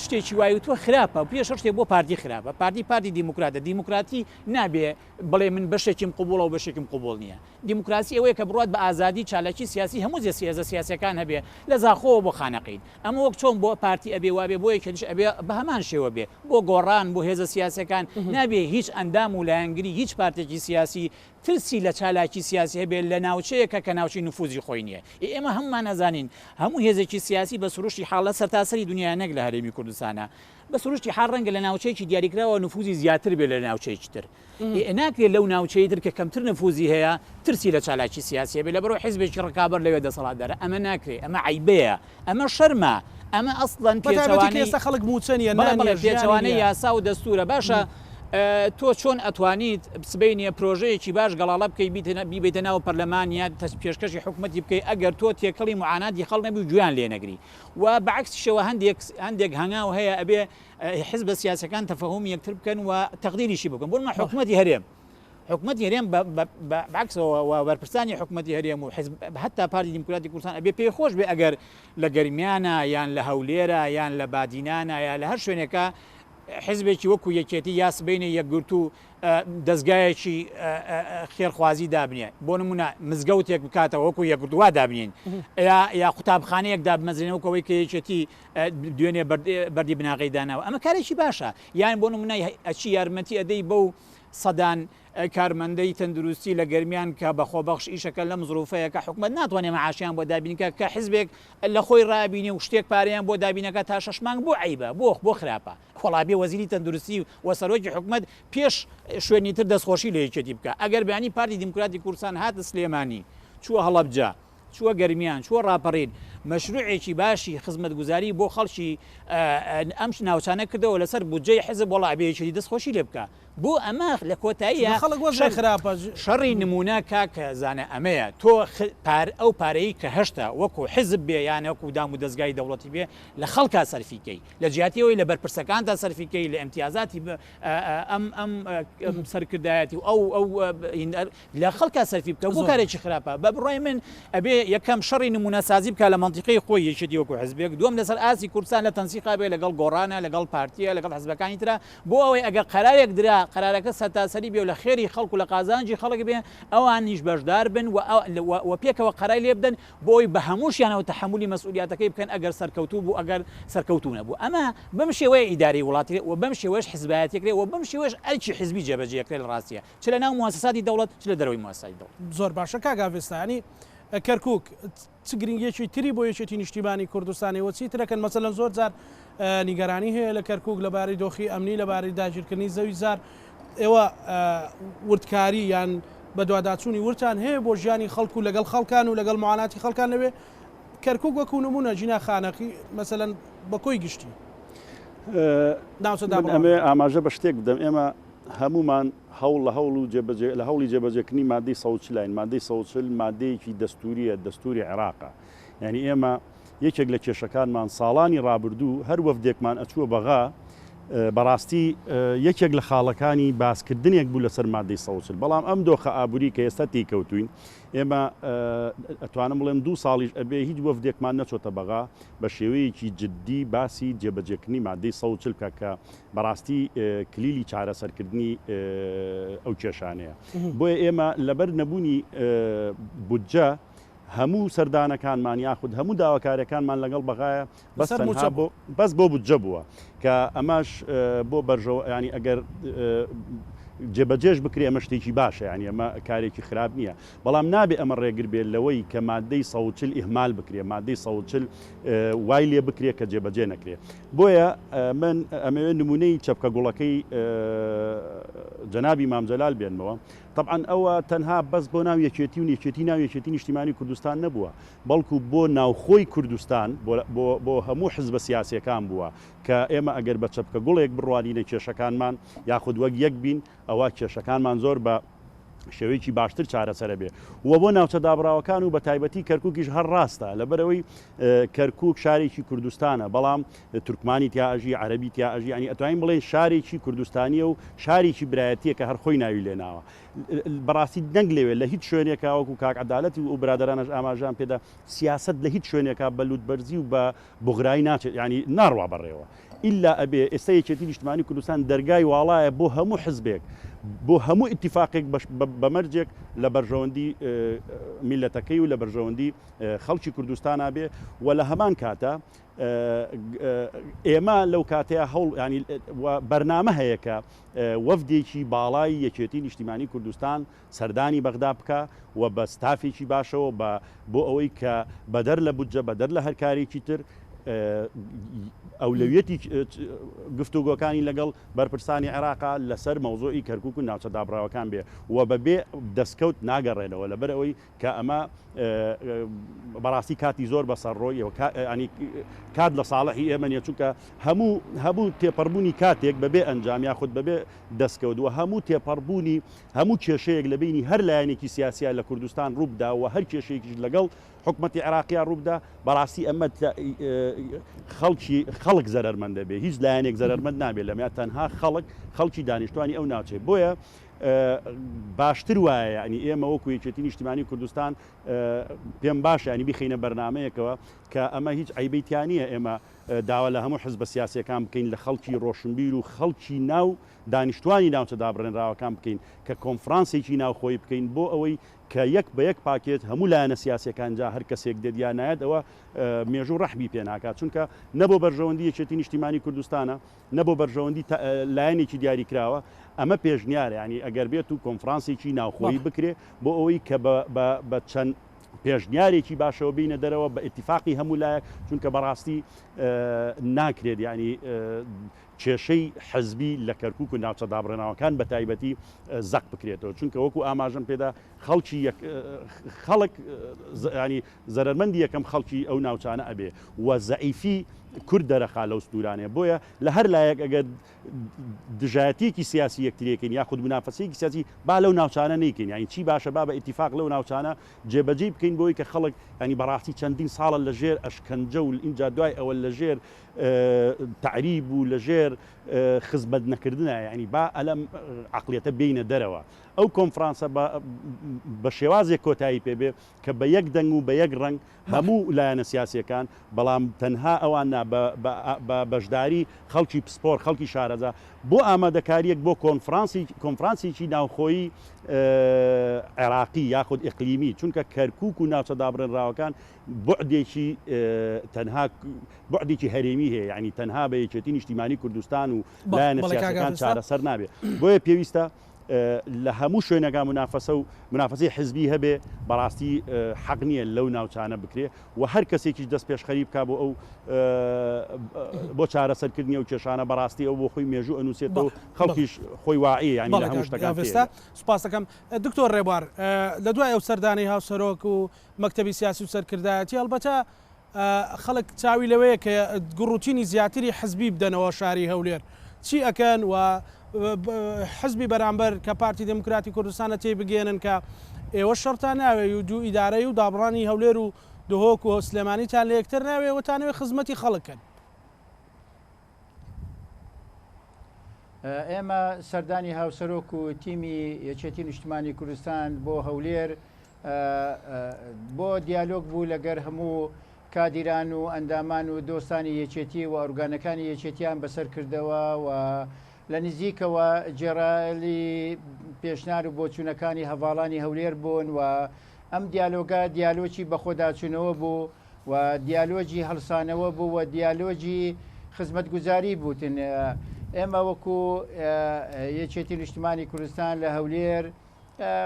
شتێکی وای وتووە خراپە پێش هەر شتێک بۆ پارتی خراپە پارتی پارتی دیموکراتە دیموکراتی نابێ بڵێ من بەشێکیم قبوڵە و بەشێکم قبوڵ نییە دیموکراسی ئەوەیە کە بڕوات بە ئازادی چالاکی سیاسی هەموو هێزە سیاسیەکان هەبێ لە زاخۆوە بۆ خانەقین. ئەمە وەک چۆن بۆ پارتی ئەبێ وابێ بۆ یەکێتیش ئەبێ بە هەمان شێوە بێ. بۆ گۆڕان، بۆ هێزە سیاسیەکان نابێ هیچ ئەندام و لایەنگری هیچ پارتێکی سیاسی ترسی لە چالاکی سیاسی هەبێ لە ناوچەیەکە کە ناوچەی نفوزی خۆی نیە. ئێ ئێمە هەموومان ئەزانین هەموو هێزێکی سیاسی بە سروشتی حاڵ لە سەرتاسەری دونیا نەک لە هەرێمی کوردستانا بە سروشتی حاڵ ڕەنگە لە ناوچەیەکی دیاریکراوە نفوزی زیاتر بێ لە ناوچەیەکی تر. ئێ ناکرێت لەو ناوچەی تر کە کەمتر نفوزی هەیە ترسی لە چالاکی سیاسی هەبێت لەبەرئەوەی حیزبێکی ڕکابەر لەوێ دەسەڵاتدارە ئەمە ناکرێت ئەمە عەیبەیە ئەمە شەرمە ئەمە ئەسڵەن بەتایبەتی کە پێچەوانەی ئێستا خەڵک مووچە نییە، بەڵێ نان بەڵێ نییە، ژیانی پێچەوانەی نییە. یاسا و دەستوورە باشە تۆ چۆن ئەتوانیت سبەینێ پرۆژەیەکی باش گەڵاڵە بکەی بیبەیتە ناو پەرلەمان یا پێشکەشی حکومەتی بکەی ئەگەر تۆ تێکەڵی موعاناتی خەڵک نەبی و گوێیان لێ نەگری و بە عەکسیشەوە هەندێک هەندێک هەنگاو هەیە ئەبێ حزبە سیاسەکان تەفەهومی یەکتر بکەن و تەقدیریشی بکەن بۆ نمونە حکومەتی هەرێم حکومەتی هەرێم بەعکسەوە و بەرپرسانی حکومەتی هەرێم و حزب حتا پارتی دیموکراتی کوردستان ئەبێ پێی خۆش بێ ئەگەر لە گەرمیانە یان لە هەولێرە یان لە بادینانە یا لە هەر شوێنێکە حزبێکی وەکو یەکێتی یا سبەینێ یەکگرتوو دەزگایەکی خێرخوازی دابنێ بۆ نمونە مزگەوتێک بکاتەوە وەکو یەکگرتوو وا دابنین یا قوتابخانەیەک دابمەزرێنە وەکو ئەوەی کە یەکێتی دوێنێ بەردی بناغەی داناوە ئەمە کارێکی باشە یان بۆ نمونە ئەچی یارمەتی ئەدەی بەو سەدان کارمەندەی تەندروستی لە گەرمیان کە بە خۆبەخش ئیشەکەن لەم زروفەیە کە حکومەت ناتوانێ مەعاشیان بۆ دابین کا کە حزبێک لە خۆی ڕابینێ و شتێک پارەیان بۆ دابینەکا تا شەش مانگ بۆ عەیبە بۆ بۆ خراپە وەڵا بێ وەزیری تەندروستی و سەرۆکی حکومەت پێش شوێنی تر دەستخۆشی لە یەکێتی بکا ئەگەر بەیانی پارتی دیموکراتی کوردستان هاتە سلێمانی چووە هەڵەبجە چووە گەرمیان، چووە ڕاپەڕین، مەشروعێکی باشی خزمەتگوزاری بۆ خەڵکی ئەم ناوچانە کردەوە لەسەر بودجەی حزب، وەڵا ئەبێ یەکێتی دەست خۆشی لێ بکا. بۆ ئەمە لە کۆتاییا خەڵک وەزعی خراپە. شەڕی نموونە کاک زانا ئەمەیە، تۆ ئەو پارەی کە هەشتە وەکو حزب بێ یان وەکو دام و دەزگای دەوڵەتی بێ لە خەڵکا سەرفی کەی، لە جیاتی ئەوەی لە بەرپرسەکانتا سەرفی کەی، لە ئیمتیازاتی ئەم ئەم سەرکردایەتی و ئەو ئەو لە خەڵکا سەرفی بکە بۆ کارێکی خراپە بە بڕوای من ئەبێ یەکەم شەڕی نمونە سازی بکە لە مەنتیقەی خۆی یەکێتی وەکو حزبێک دووەم لەسەر ئاستی کوردستان لە تەنسیقا بێ لەگەڵ گۆڕانە لەگەڵ پارتیە لەگەڵ حزبەکانی ترا بۆ ئەوەی ئەگەر قەرارێک درا قەرارەکە سەرتاسەری بێ و لە خێری خەڵک و لە قازانجی خەڵک بێ ئەوانیش بەشدار بن و و پێکەوە قەرای لێ بدەن بۆ ئەوەی بە هەمووشیانەوە تەحەمولی مەسئولیاتەکەی بکەن ئەگەر سەرکەوتوو بوو ئەگەر سەرکەوتوو نەبوو ئەمە بەم شێوەیە ئیدارەی وڵات کرێ و بەم شێوەیەش حزبایەتی کرێ و بەم شێوەیەش ئەرکی حزبی جێبەجێ کرێ لە ڕاستیە چ لە ناو موەسەساتی دەوڵەت چ لە دەرەوەی موەسەساتی دەوڵەت. زۆر باشە کاک ئاڤێستا یانی کەرکوک چ گرنگیەکی تری بۆ یەکێتی نیشتیمانی کوردستان ئێوە چی ترەکەن مەسەلەن زۆر جار نیگەرانی هەیە لە کەرکوک لەبارەی دۆخی ئەمنی لەبارەی داگیرکردنی زەوی زار ئێوە وردکاری یان بەدواداچوونی وردتان هەیە بۆ ژیانی خەڵک و لەگەڵ خەڵکان و لەگەڵ معاناتی خەڵکان لەوێ کەرکوک وەکو نمونە ژینا خانەقی مەسەلەن بە کۆی گشتی ناوچە من ئەمەوێ ئاماژە بە شتێک بدەم ئێمە هەموومان هەوڵ لە هەوڵ و جێبەجێ لە هەوڵی جێبەجێکردنی مادەی 140 ین مادەی 140 مادەیەکی دەستوریە دەستوری عێراقە یعنی ئێمە یەکێک لە کێشەکانمان ساڵانی ڕابردوو هەر وەفدێکمان ئەچووە بەغا بەڕاستی یەکێک لە خاڵەکانی باسکردنێک بوو لەسەر مادەی 140 بەڵام ئەم دۆخە ئابووری کە ئێستا تێیکەوتوین ئێمە ئەتوانم بڵێم دوو ساڵیش ئەبێ هیچ وەفدێکمان نەچۆتە بەغا بە شێوەیەکی جددی باسی جێبەجێکردنی مادەی 140 بکە کە بەڕاستی کلیلی چارەسەرکردنی ئەو کێشانەیە. بۆیە ئێمە لەبەر نەبوونی بودجە هەموو سەردانەکانمان یاخود هەموو داواکاریەکانمان لەگەڵ بەغایە بەس تەنها بۆ بەس بۆ بودجە بووە کە ئەمەش بۆ بەرژەوە ینی ئەگەر جێبەجێش بکرێ ئەمە شتێکی باشە ینی ئەمە کارێکی خراپ نییە بەڵام نابێ ئەمە ڕێگر بێت لەوەی کە مادەی 140 ئیهمال بکرێ مادەی 140 وای لێ بکرێ کە جێبەجێ نەکرێ بۆیە من ئەمەوێ نمونەی چەپکە گوڵەکەی جەنابی مام جەلال بێنمەوە تەبعەن ئەوە تەنها بەس بۆ ناو یەکێتی و یەکێتی ناو یەکێتی نیشتیمانی کوردستان نەبووە بەڵکو بۆ ناوخۆی کوردستان بۆ هەموو حزبە سیاسیەکان بووە کە ئێمە ئەگەر بە چەپکە گوڵێک بڕوانینە کێشەکانمان یاخود وەک یەک بین ئەوا کێشەکانمان زۆر بە شێوەیەکی باشتر چارەسەرە بێ و بۆ ناوچە دابڕاوەکان و بە تایبەتی کەرکووکیش هەر ڕاستە لەبەرەوەی کەرکووک شارێکی کوردستانە بەڵام تورکمانی تیا ئەژی عەرەبی تیا ئەژی ینی ئەتوانین بڵێن شارێکی کوردستانیە و شارێکی برایەتیە کە هەر خۆی ناوی لێناوە بەڕاستی دەنگ لەوێ لە هیچ شوێنێکا وەکو کاک عەدالەتی و برادەرانەش ئاماژان پێدا سیاسەت لە هیچ شوێنێکا بە لوتبەرزی و بە بوغرایی ناچێت ینی ناڕوا بەڕێوە ئیلا ئەبێ ئێستا یەکێتی نیشتمانی کوردستان دەرگای واڵایە بۆ هەموو حزبێک بۆ هەموو ئیتیفاقێک بە مەرجێک لە بەرژەوەندی میلەتەکەی و لە بەرژەوەندی خەڵکی کوردستانا بێ و لە هەمان کاتە ئێمە لەو کاتەیە هەوڵ ینی بەرنامە هەیە کە وەفدێکی باڵای یەکێتی نیشتیمانی کوردستان سەردانی بەغدا بکا و بە ستافێکی باشەوە بە بۆ ئەوەی کە بەدەر لە بودجە بەدەر لە هەر کارێکی تر ئەولەویەتی گفتوگۆکانی لەگەڵ بەرپرسانی عێراقا لەسەر مەوزوعی کەرکوک و ناوچە دابڕاوەکان بێ و بەبێ دەستکەوت ناگەڕێنەوە لەبەر ئەوەی کە ئەمە بەڕاستی کاتی زۆر بەسەر ڕۆی ینی کات لە ساڵحی ئێمە نیە چونکە هەموو هەموو تێپەڕبوونی کاتێک بەبێ ئەنجام یاخود بەبێ دەستکەوت و هەموو تێپەڕبوونی هەموو کێشەیەک لە بینی هەر لایەنێکی سیاسیا لە کوردستان ڕووبدا و هەر کێشەیەکیش لەگەڵ حکومەتی عێراقیا ڕووبدا بەڕاستی ئەمە خەڵکی خەڵک زەرەرمەند دەبێ هیچ لایەنێک زەرەرمەند نابێت لەمە تەنها خەڵک خەڵکی دانیشتوانی ئەو ناوچەیە بۆیە باشتر وایە یانی ئێمە وەکو یەکێتی نیشتیمانی کوردستان پێم باشە ینی بیخەینە بەرنمەیەکەوە کە ئەمە هیچ عیبەی تیا نییە ئێمە. داوا لە هەموو حزبە سیاسیەکان بکەین لە خەڵکی ڕۆشنبیر و خەڵکی ناو دانیشتوانی ناوچە دابڕێنراوەکان بکەین کە کۆنفرانسێکی ناوخۆیی بکەین بۆ ئەوەی کە یەک بە یەک پاکێت هەموو لایەنە سیاسیەکان جا هەر کەسێک دێت یا نایەت ئەوە مێژوو ڕەحمی پێ ناکات چونکە نە بۆ بەرژەوەندی یەکێتی نیشتیمانی کوردستانە نە بۆ بەرژەوەندی لایەنێکی دیاریکراوە ئەمە پێشنیارە یانی ئەگەر بێت و کۆنفرانسێکی ناوخۆیی بکرێ بۆ ئەوەی کە بە چەند پێشنیارێکی باشەوە بینە دەرەوە بە ئیتیفاقی هەموو لایەک چونکە بەڕاستی ناکرێت یعنی کێشەی حزبی لە کەرکک و ناوچە دابڕێناوەکان بە تایبەتی زەق بکرێتەوە چونکە وەکو ئاماژەم پێدا خەڵکی خەڵک ینی زەرەرمەندی یەکەم خەڵکی ئەو ناوچانە ئەبێ و زەعیفی کورد دەرەخا لەو سنوورانەیە بۆیە لە هەر لایەک ئەگەر دژایەتیەکی سیاسی یەکتریەکەین یاخود منافەسەیەکی سیاسی با لەو ناوچانە نەیکەین یانی چی باشە با بە ئیتیفاق لەو ناوچانە جێبەجێی بکەین بۆی کە خەڵک ینی بەڕاستی چەندین ساڵە لە ژێر ئەشکەنجە و ئینجا دوای ئەوە لە ژێر تەعریب و لە ژێر خزمەت نەکردنە یعنی با ئەلەم عقلیەتە بینە دەرەوە ئەو کۆنفرانسە بە شێوازێک کۆتایی پێ بێ کە بە یەک دەنگ و بە یەک ڕەنگ هەموو لایەنە سیاسییەکان، بەڵام تەنها ئەوان نا، بە بەشداری خەڵکی پسپۆر، خەڵکی شارەزا، بۆ ئامادەکارییەک بۆ کۆنفرانسێکی ناوخۆیی عێراقی یاخود ئیقلیمی، چونکە کەرکووک و ناوچە دابڕێنراوەکان بوعدێکی تەنها بوعدێکی هەرێمی هەیە، یانی تەنها بە یەکێتی نیشتیمانی کوردستان و لایەنە سیاسییەکان چارەسەر نابێت، بۆیە پێویستە لە هەموو شوێنەکان منافەسە و منافەسەی حزبی هەبێ بەڕاستی حەق نییە لەو ناوچانە بکرێ و هەر کەسێکیش دەست پێشخەری بک بۆ ئەو بۆ چارەسەرکردنی ئەو کێشانە بەڕاستی ئەو بۆ خۆی مێژوو ئەنووسێتەوە خەڵکیش خۆی واعیە یانی لە هەموو شتەکان تێ سوپاس دەکەم دکتۆر ڕێبوار لە دوای ئەو سەردانەی هاوسەرۆک و مەکتەبی سیاسی و سەرکردایەتی هەڵبەتە خەڵک چاوی لەوەیە کە گوڕوتینی زیاتری حزبی بدەنەوە شاری هەولێر چی ئەکەن و حزبی بەرامبەر کە پارتی دێموکراتی کوردستانە تێی بگەیەنن کە ئێوە شەڕتان ناوێ و دوو ئیدارەی و دابڕانی هەولێر و دهۆک و سلێمانیتان لە یەکتر ناوێ و تانەوێ خزمەتی خەڵک کەن. ئێمە سەردانی هاوسەرۆک و تیمی یەکێتی نیشتمانی کوردستان بۆ هەولێر بۆ دیالۆگ بوو لەگەر هەموو کادیران و ئەندامان و دۆستانی یەکێتی و ئۆرگانەکانی یەکێتیان بەسەر کردەوە و لە نزیکەوە جێڕالی پێشنار و بۆچوونەکانی هەڤاڵانی هەولێر بوون و ئەم دیالۆگە دیالۆکی بەخۆداچوونەوە بوو و دیالۆگی هەڵسانەوە بوو و دیالۆگی خزمەتگوزاری بووتن. ئێمە وەکو یەکێتی نیشتمانی کوردستان لە هەولێر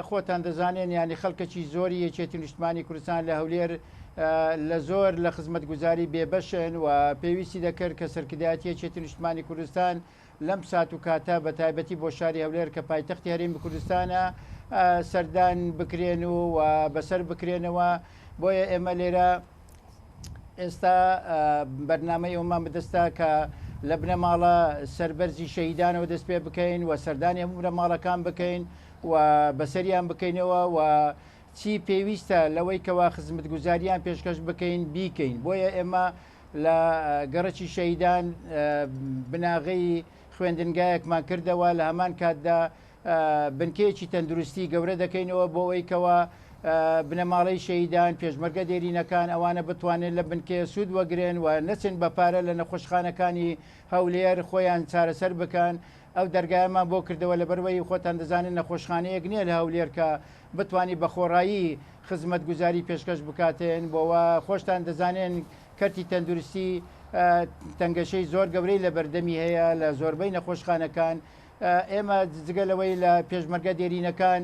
خۆتان دەزانێن یانی خەڵکەکی زۆری یەکێتی نیشتمانی کوردستان لە هەولێر لە زۆر لە خزمەتگوزاری بێبەشن و پێویستی دەکرد کە سەرکردایەتی یەکێتی نیشتمانی کوردستان لەم سات و کاتە بە تایبەتی بۆ شاری هەولێر کە پایتەختی هەرێمی کوردستانە سەردان بکرێن و بەسەر بکرێنەوە بۆیە ئێمە لێرە ئێستا بەرنامەی ئەومان بەدەستە کە لە بنەماڵە سەربەرزی شەهیدانەوە دەست پێ بکەین و سەردانی هەموو بنەماڵەکان بکەین و بەسەریان بکەینەوە و چی پێویستە لەوەی کەوا خزمەتگوزاریان پێشکەش بکەین بیکەین بۆیە ئێمە لە گەڕەکی شەهیدان بناغەی خوێندنگایەکمان کردەوە لە هەمان کاتدا بنکەیەکی تەندروستی گەورە دەکەینەوە بۆ ئەوەی کەوا بنەماڵەی شەهیدان، پێشمەرگە دێرینەکان ئەوانە بتوانن لە بنکەیە سوود وەگرن و نەچن بە پارە لە نەخۆشخانەکانی هەولێر خۆیان چارەسەر بکەن. ئەو دەرگایەمان بۆ کردەوە لەبەروەی خۆتان دەزانن نەخۆشخانەیەک نییە لە هەولێر کە بتوانی بە خۆڕایی خزمەتگوزاری پێشکەش بکاتن بۆوە خۆشتان دەزانن کەرتی تەندروستی تەنگەشەی زۆر گەورەی لەبەردەمی هەیە لە زۆربەی نەخۆشخانەکان ئێمە جگە لەوەی لە پێشمەرگە دێرینەکان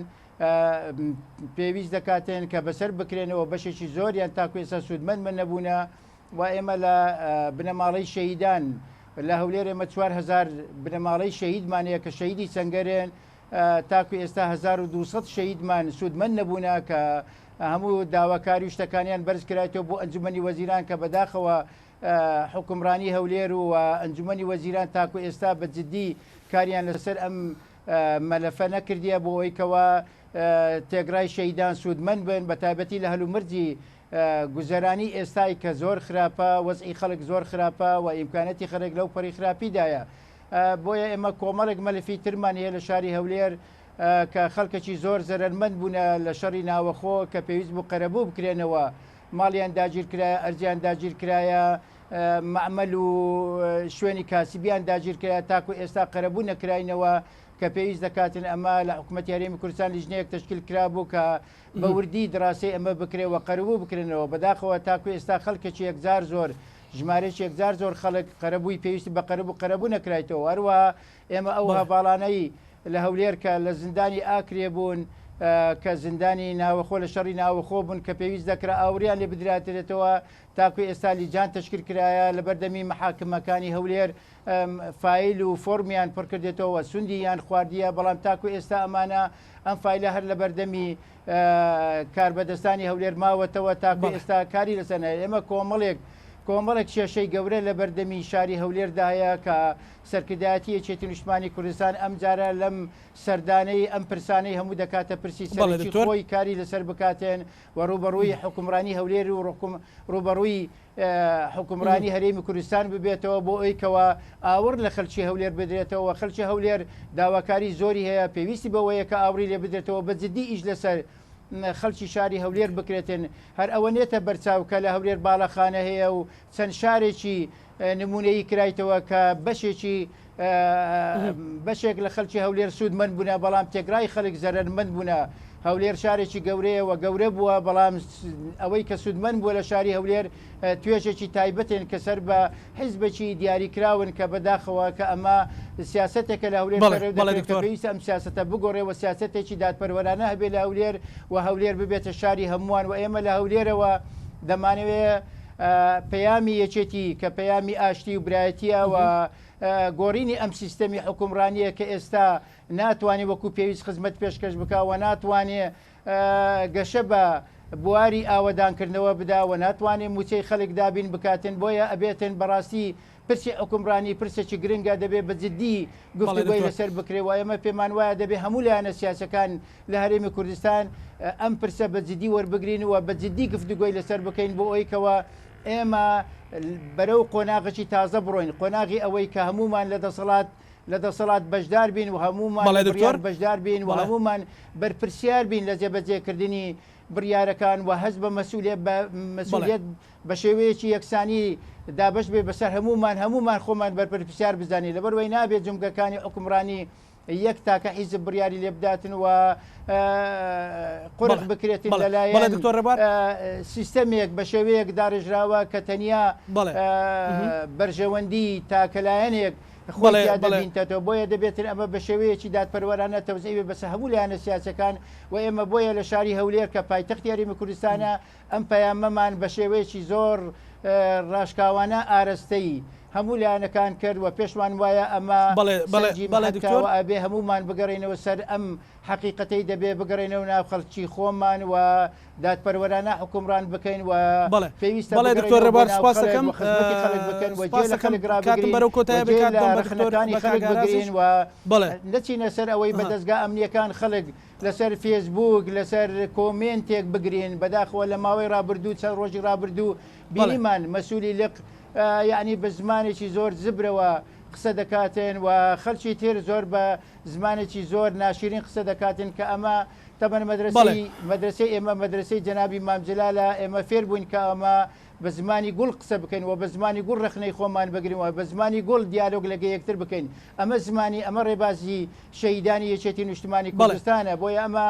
پێویست دەکاتن کە بەسەر بکرێنەوە بەشێکی زۆریان تاکو ئێستا سوودمەند من نەبوونە و ئێمە لە بنەماڵەی شەهیدان لە هەولێر ئێمە 4هزار بنەماڵەی شەهیدمان هەیە کە شەهیدی سەنگەرێن تاکو ئێستا 1200 شەهیدمان سوودمەند نەبوونە کە هەموو داواکاری و شتەکانیان بەرز کرایتەوە بۆ ئەنجومەنی وەزیران کە بەداخەوە حوکمڕانی هەولێر و ئەنجومەنی وەزیران تاکو ئێستا بە جدی کاریان لەسەر ئەم مەلەفە نەکردیە بۆ ئەوەی کەوا تێگرای شەهیدان سوودمەند بن بە تایبەتی لە هەلومەرجی گوزەرانی ئێستای کە زۆر خراپە وەزعی خەڵک زۆر خراپە و ئیمکانەتی خەڵک لەو پەڕی خراپیدایە بۆیە ئێمە کۆمەڵێک مەلەفی ترمان هەیە لە شاری هەولێر کە خەڵکێکی زۆر زەرەرمەند بوونە لە شەڕی ناوەخۆ کە پێویست بوو قەرەبوو بکرێنەوە ماڵیان داگیرکرایە، ئەرزیان داگیرکرایە، مەعمەل و شوێنی کاسبیان داگیرکرا تاکو ئێستا قەرەبوو نەکراینەوە کە پێویست دەکاتن ئەمە لە حکوومەتی هەرێمی کوردستان لیژنەیەک تەشکیل کرابوو کە بە وردی دڕاسەی ئەمە بکرێ و قەرەبوو بکرێنەوە بەداخەوە تاکو ئێستا خەڵکێکی یەکجار زۆر ژمارەیەکی یەکجار زۆر خەڵک قەرەبووی پێویستی بە قەرەبوو قەرەبوو نەکرایتەوە هەروەها ئێمە ئەو هەڤاڵانەی لە هەولێر کە لە زیندانی ئاکرێ بوون کە زیندانی ناوەخۆ لە شەڕی ناوەخۆ بوون کە پێویست دەکرا ئاوریان لێ بدراترێتەوە تاکو ئێستا لیجان تەشکیل کرایە لەبەردەمی مەحاکمەکانی هەولێر فایل و فۆرمیان پڕکردێتەوە سوندی یان خواردیە بەڵام تاکو ئێستا ئەمانە ئەم فایلە هەر لەبەردەمی کاربەدەستانی هەولێر ماوەتەوە تاکو ئێستا کاری لەسەر نایە ئێمە کۆمەڵێک کۆمەڵێک کێشەی گەورە لە بەردەمی شاری هەولێردا هەیە کە سەرکردایەتی یەکێتی نیشتمانی کوردستان ئەمجارە لەم سەردانەی ئەم پرسانەی هەموو دەکاتە پرسی سەرەکی خۆی کاری لەسەر بکاتێن و ڕووبەڕووی حوکمڕانی هەولێر و ڕووبەڕووی حوکمڕانی هەرێمی کوردستان ببێتەوە بۆ ئەوی کەوا ئاوڕ لە خەلکی هەولێر بدرێتەوە خەلکی هەولێر داواکاری زۆری هەیە پێویستی بەوەیە کە ئاوڕی لێ بدرێتەوە بە جدی ئیش لەسەر خەلکی شاری هەولێر بکرێتن هەر ئەوە نێتە بەرچاو کە لە هەولێر باڵەخانە هەیە و چەند شارێکی نمونەیی کرایتەوە کە بەشێکی بەشێک لە خەلکی هەولێر سوودمەند بوونە بەڵام تێکرای خەلک زەرەرمەند بوونە هەولێر شارێکی گەورەیە و گەورە بووە بەڵام ئەوەی کە سوودمەند بووە لە شاری هەولێر توێژێکی تایبەتن کە سەر بە حیزبێکی دیاریکراون کە بەداخەوە کە ئەمە سیاسەتێکە لە هەولێر پەیڕەو دەکرێت کە پێویستە ئەم سیاسەتە بگۆڕێ و سیاسەتێکی دادپەروەرانە هەبێ لە هەولێر و هەولێر ببێتە شاری هەمووان و ئێمە لە هەولێرەوە دەمانەوێ پەیامی یەکێتی کە پەیامی ئاشتی و برایەتیە و گۆڕینی ئەم سیستەمی حوکمڕانیە کە ئێستا ناتوانێ وەکو پێویست خزمەت پێشکەش بکا و ناتوانێ گەشە بە بواری ئاوەدانکردنەوە بدا و ناتوانێ موچەی خەلک دابین بکاتن بۆیە ئەبێتن بەڕاستی پرسی حوکمڕانی پرسێکی گرنگە دەبێ بە جدی گفتوگۆی لەسەر بکرێ و ئێمە پێمان وایە دەبێ هەموو لایەنە سیاسەکان لە هەرێمی کوردستان ئەم پرسە بە جدی وەربگرین و بە جدی گفتوگۆی لەسەر بکەین بۆ ئەوەی کەوا ئێمە بەرەو قۆناغێکی تازە بڕۆین قۆناغی ئەوەی کە هەموومان لە دەسەڵات لە دەسەڵات بەشدار بین و هەموومان بەڵێ لە دکتۆر بڕیار بەشدار بین و بەڵێ. هەموومان بەرپرسیار بین لە جێبەجێکردنی بڕیارەکان و هەست بە مەسئولیەت بە بەڵێ. مەسئولیەت بە شێوەیەکی یەکسانی دابەش بێ بەسەر هەموومان هەموومان خۆمان بەرپرسیار بزانین لەبەرئەوەی نابێ جومگەکانی حوکمڕانی یەک تاکە حیزب بڕیاری لێ بداتن و قورخ بەڵێ بکرێتن بەڵێ بەڵێ لەلایەن دکتۆر ڕێبوار. سیستەمێک بە شێوەیەک داڕێژراوە کە تەنیا بەڵێ. بەرژەوەندی تاکەلایەنێک خۆی بەڵێ تیا بەڵێ. دەبینتەوە بۆیە دەبێتن ئەمە بە شێوەیەکی دادپەروەرانە تەوزیع بێت بەسەر هەموو لایەنە سیاسیەکان و ئێمە بۆیە لە شاری هەولێر کە پایتەختی هەرێمی کوردستانە ئەم پەیامەمان بە شێوەیەکی زۆر ڕاشکاوانە ئارەستەی هەموو لایەنەکان کرد و پێشمان وایە ئەمە بەڵێ بەڵێ سەنگی بەڵێ محەکە دکتۆر. و ئەبێ هەموومان بگەڕێینەوە سەر ئەم حەقیقەتەی دەبێ بگەڕێینەوە ناو خەڵکی خۆمان و دادپەروەرانە حوکمڕان بکەین و بەڵێ پێویستە بەڵێ دکتۆر بگەڕێینەوە بۆ ڕێبوار ناو سوپاس خەڵک دەکەم و خزمەتی خەڵک بکەن و سوپاس جێ لە دەکەم خەڵک کاتم ڕابگرین بەرەو و کۆتایی جێ بکات لە دەم بە دکتۆر ڕەخنەکانی بە خەڵک کاک ئارازیش بگرین و بەڵێ نەچینە سەر ئەوەی بە ئەها. دەزگا ئەمنییەکان خەڵک لەسەر فێسبووک لەسەر کۆمێنتێک بگرین بەداخەوە لە ماوەی ڕابردوو چەند ڕۆژی ڕابردوو بەڵێ. بینیمان مەسولی لق یەعنی بە زمانێکی زۆر زبرەوە قسە دەکاتن و خەلکی تر زۆر بە زمانێکی زۆر ناشیرین قسە دەکاتن کە ئەمە تەبەن بەڵێ. مەدرەسەی مەدرەسەی ئێمە مەدرەسەی جەنابی مام جەلالە ئێمە فێر بووین کە ئەمە بە زمانی گوڵ قسە بکەین و بە زمانی گوڵ ڕەخنەی خۆمان بگرین و بە زمانی گوڵ دیالۆگ لەگە یەکتر بکەین ئەمە زمانی ئەمە ڕێبازی شەهیدانی یەکێتی نیشتمانی بەڵێ. کوردستانە بۆیە ئەمە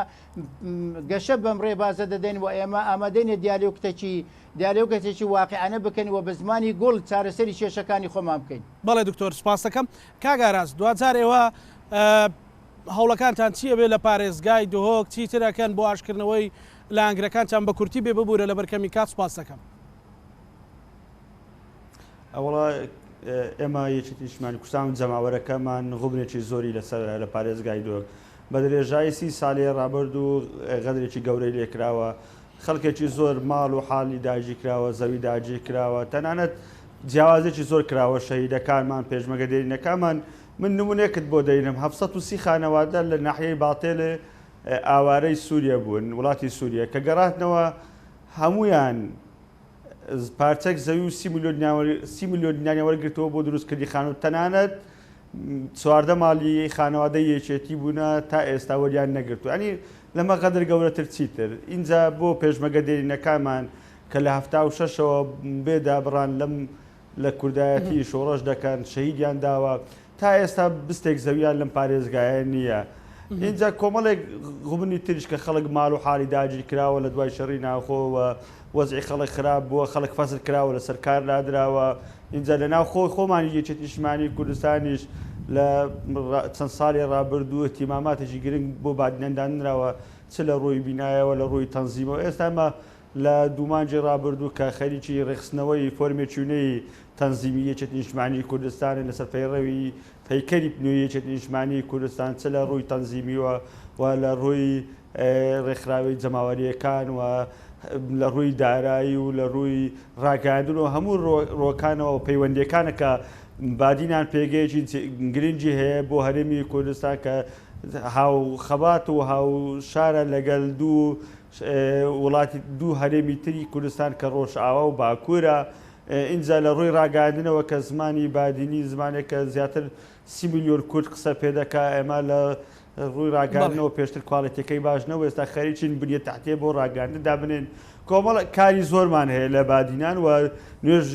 گەشە بەم ڕێبازە دەدەین و ئێمە ئامادەینە دیالۆگتەکی دیالۆگەتێکی واقیعانە بکەین و بە زمانی گوڵ چارەسەری کێشەکانی خۆمان بکەین. بەڵێ دکتۆر سوپاست دەکەم. کاک ئاراس دواجار ئێوە هەوڵەکانتان چی ئەبێ لە پارێزگای دهۆک چیتر ئەکەن بۆ ئاشکردنەوەی لایەنگرەکانتان بە کورتی بێ ببورە لەبەر کەمی کات سوپاست دەکەم. ئەوەڵا ئێمە یەکێتی نیشتمانی کوردستان و جەماوەرەکەمان غوبنێکی زۆری لەسەرە لە پارێزگای دهۆک بە درێژایی سی ساڵی ڕابردوو غەدرێکی گەورەی لێکراوە خەڵکێکی زۆر ماڵ و حاڵی داگیرکراوە، زەوی داگیرکراوە، تەنانەت جیاوازێکی زۆر کراوە شەهیدەکانمان، پێشمەرگە دێرینەکانمان، من نمونەیەکت بۆ دەینم 730 خانەوادە لە ناحیەی باتێلێ ئاوارەی سوریە بوون، وڵاتی سوریە، کە گەڕاتنەوە هەموویان پارچەک زەوی و 30 ملیۆن دیناریان وەرگرتەوە بۆ دروستکردنی خانوو، تەنانەت 14 ماڵی خانەوادەی یەکێتی بوونە تا ئێستا وەریان نەگرتووە. یانی لەمە غەدر گەورەتر چیتر؟ ئینجا بۆ پێشمەگە دێرینەکانمان کە لە 76ەوە بێ دابڕان لەم لە کوردایەتی شۆڕش دەکەن شەهیدیان داوە تا ئێستا بستێک زەویان لەم پارێزگایە نییە. ئینجا کۆمەڵێک غوبنی تریش کە خەڵک ماڵ و حاڵی داگیر کراوە لە دوای شەڕی ناوخۆ و وەزعی خەڵک خراپ بووە، خەڵک فەسل کراوە لەسەر کار لادراوە. ئینجا لە ناو خۆی خۆمانی یەکێتی نیشتمانی کوردستانیش لە چەند ساڵی ڕابردوو ئیهتیماماتێکی گرنگ بۆ بادینان دانراوە چ لە ڕووی بینایەوە لە ڕووی تەنزیمەوە. ئێستا ئێمە لە دوو مانگی ڕابردوو کە خەریکی ڕێکخستنەوەی فۆرمێکی نوێی تەنزیمی یەکێتی نیشتمانیی کوردستانین لەسەر پەیڕەوی پەیکەری نوێی یەکێتی نیشتمانیی کوردستان چ لە ڕووی تەنزیمیوە و لە ڕووی ڕێکخراوی جەماوەرییەکان و لە ڕووی دارایی و لە ڕووی ڕاگەیاندن و هەموو ڕووەکانەوە پەیوەندییەکانە کە بادینان پێگەیەکی گرنگی هەیە بۆ هەرێمی کوردستان کە هاوخەبات و هاوشارە لەگەل دوو وڵاتی دوو هەرێمی تری کوردستان کە ڕۆژئاوا و باکوورە ئینجا لە ڕووی ڕاگەیاندنەوە کە زمانی بادینی زمانێکە زیاتر سی ملیۆن کورد قسە پێ دەکا ئێمە لە ڕووی ڕاگەیاندنەوە پێشتر کواڵێتیەکەی باش نەبوو ئێستا خەریکین بنیە تەحتیە بۆ ڕاگەیاندن دابنێن کۆمەڵ کاری زۆرمان هەیە لە بادینان و نوێژ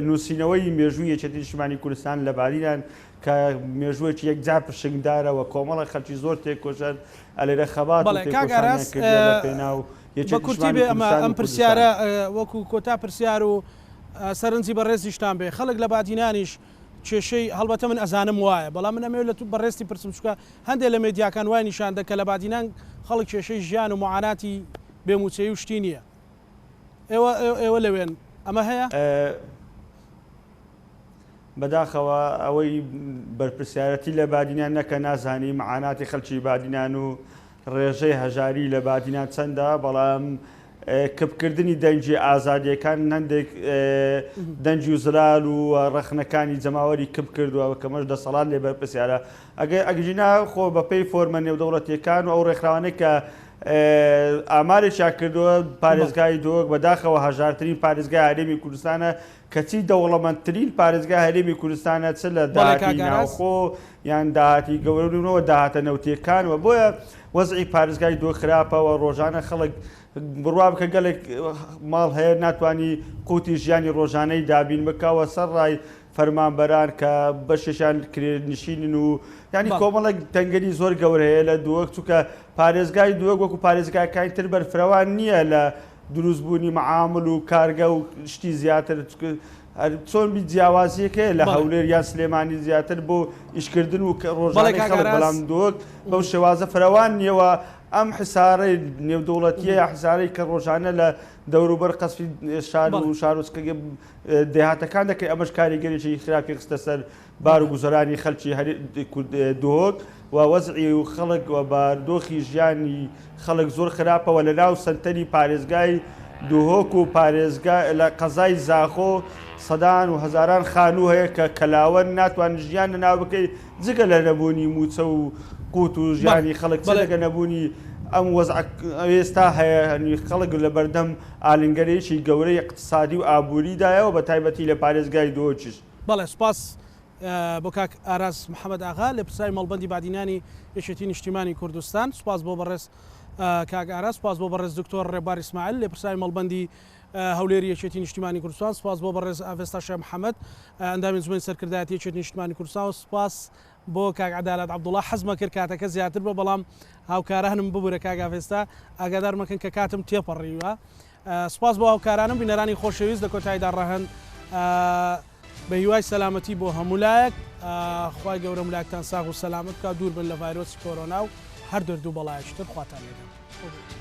نووسینەوەی مێژووی یەکێتی نیشتمانی کوردستان لە بادینان کە مێژووەکی یەکجار پرشنگدارە و کۆمەڵە خەلکی زۆر تێکۆشەر ئەلێرە خەبات و بەڵێ کاک تێکۆشانیان ئاراس کردیە لە پێناو بە یەکێتی کورتی نیشتمانی بێ ئەمە کوردستان ئەم و پرسیارە کوردستان. وەکو کۆتا پرسیار و سەرنجی بەڕێزیشتان بێ خەڵک لە بادینانیش کێشەی هەڵبەتە من ئەزانم وایە بەڵام من ئەمەوێت لە تو بەڕێزتی پرسم چونکە هەندێ لە مێدیاکان وای نیشان دە کە لە بادینان خەڵک کێشەی ژیان و موعاناتی بێ موچەیی و شتی نییە ئێوە ئێوە لەوێن ئەمە هەیە؟ بەداخەوە ئەوەی بەرپرسیارەتی لە بادینان نەکە نازانی معاناتی خەلکی بادینان و ڕێژەی هەژاری لە بادینان چەندە بەڵام کپکردنی دەنگی ئازادیەکان هەندێک دەنگی و زلال و ڕەخنەکانی جەماوەری کپ کردووە کەمەش دەسەڵات لێ بەرپرسیارە ئەگەر ئەگینا خۆ بەپێی فۆرمە نێودەوڵەتیەکان و ئەو ڕێکخراوانەی کە ئامارێکیان کردووە پارێزگای دهۆک بەداخەوە هەژارترین پارێزگای هەرێمی کوردستانە کەچی دەوڵەمەندترین پارێزگای هەرێمی کوردستانە چ لە بەڵێ داهاتی کاک ئاراس. ناوخۆ یان داهاتی گەورەبوونەوە داهاتە نەوتیەکان و بۆیە وەزعی پارێزگای دهۆک خراپە و ڕۆژانە خەڵک بڕوا بکە گەلێک ماڵ هەیە ناتوانی قوتی ژیانی ڕۆژانەی دابین بکا و سەرڕای فەرمانبەران کە بەشێکیان کرێنشینن و یانی بەڵێ. کۆمەڵێک تەنگەری زۆر گەورە هەیە لە دهۆک چونکە پارێزگای دهۆک وەکو پارێزگاکانی تر بەرفرەوان نییە لە دروستبوونی معامل و کارگە و شتی زیاتر چۆن بی جیاوازیەک هەیە لە هەولێر یان سلێمانی زیاتر بۆ ئیشکردن و ڕۆژانەی خەڵک بەڵام دهۆک بەو شێوازە فرەوان نییەوە ئەم حسارەی نێودەوڵەتیە یا حسارەی کە ڕۆژانە لە دەوروبەر قەسفی شار و شارۆچکە دێهاتەکان دەکرێت ئەمەش کاریگەریی خراپی خستە سەر بار و گوزەرانی خەلکی دهۆک و وەزعی و خەڵک و باردۆخی ژیانی خەڵک زۆر خراپە و لەناو سەنتەری پارێزگای دهۆک و پارێزگا لە قەزای زاخۆ سەدان و هەزاران خانوو هەیە کە کەلاوەن ناتوان ژیان لەناو بکەی جگە لە نەبوونی مووچە و قوت و ژیانی خەڵک چ لەگە نەبوونی ئەم وەزعە ئێستا هەیە هەنی خەڵک لە بەردەم ئالنگەرێکی گەورەی اقتصادی و ئابووریدایەوە بە تایبەتی لە پارێزگای دهۆکیش. بەڵێ سوپاس بۆ کاک ئاراس محەمەد ئاغا لێپرسراوی مەڵبەندی بادینانی یەکێتی نیشتیمانی کوردستان، سوپاس بۆ بەڕێز کاک ئاراس، سوپاس بۆ بەڕێز دکتۆر ڕێبوار ئیسماعیل لێپرسراوی مەڵبەندی هەولێری یەکێتی نیشتیمانی کوردستان، سوپاس بۆ بەڕێز ئاڤێستا شێخ محەمەد ئەندامی ئەنجومەنی سەرکردایەتی یەکێتی نیشتیمانی کوردستان و سوپاس بۆ کاک عەدالەت عەبدوڵا، حەزمە کرد کاتەکە زیاتر بێ بەڵام هاوکارانم ببورە کاک ئاڤێستا ئاگادار مەکەن کە کاتم تێپەڕیوە. سوپاس بۆ هاوکارانم بینەرانی خۆشەویست لە کۆتاییدا ڕەهەند بە هیوای سەلامەتی بۆ هەموو لایەک خوای گەورە ملایەکتان ساغ و سەلامەت بکات دوور بن لە ڤایرۆسی کۆرۆنا و هەر دەرد و بەڵایەکی تر خواتان لەگەڵ.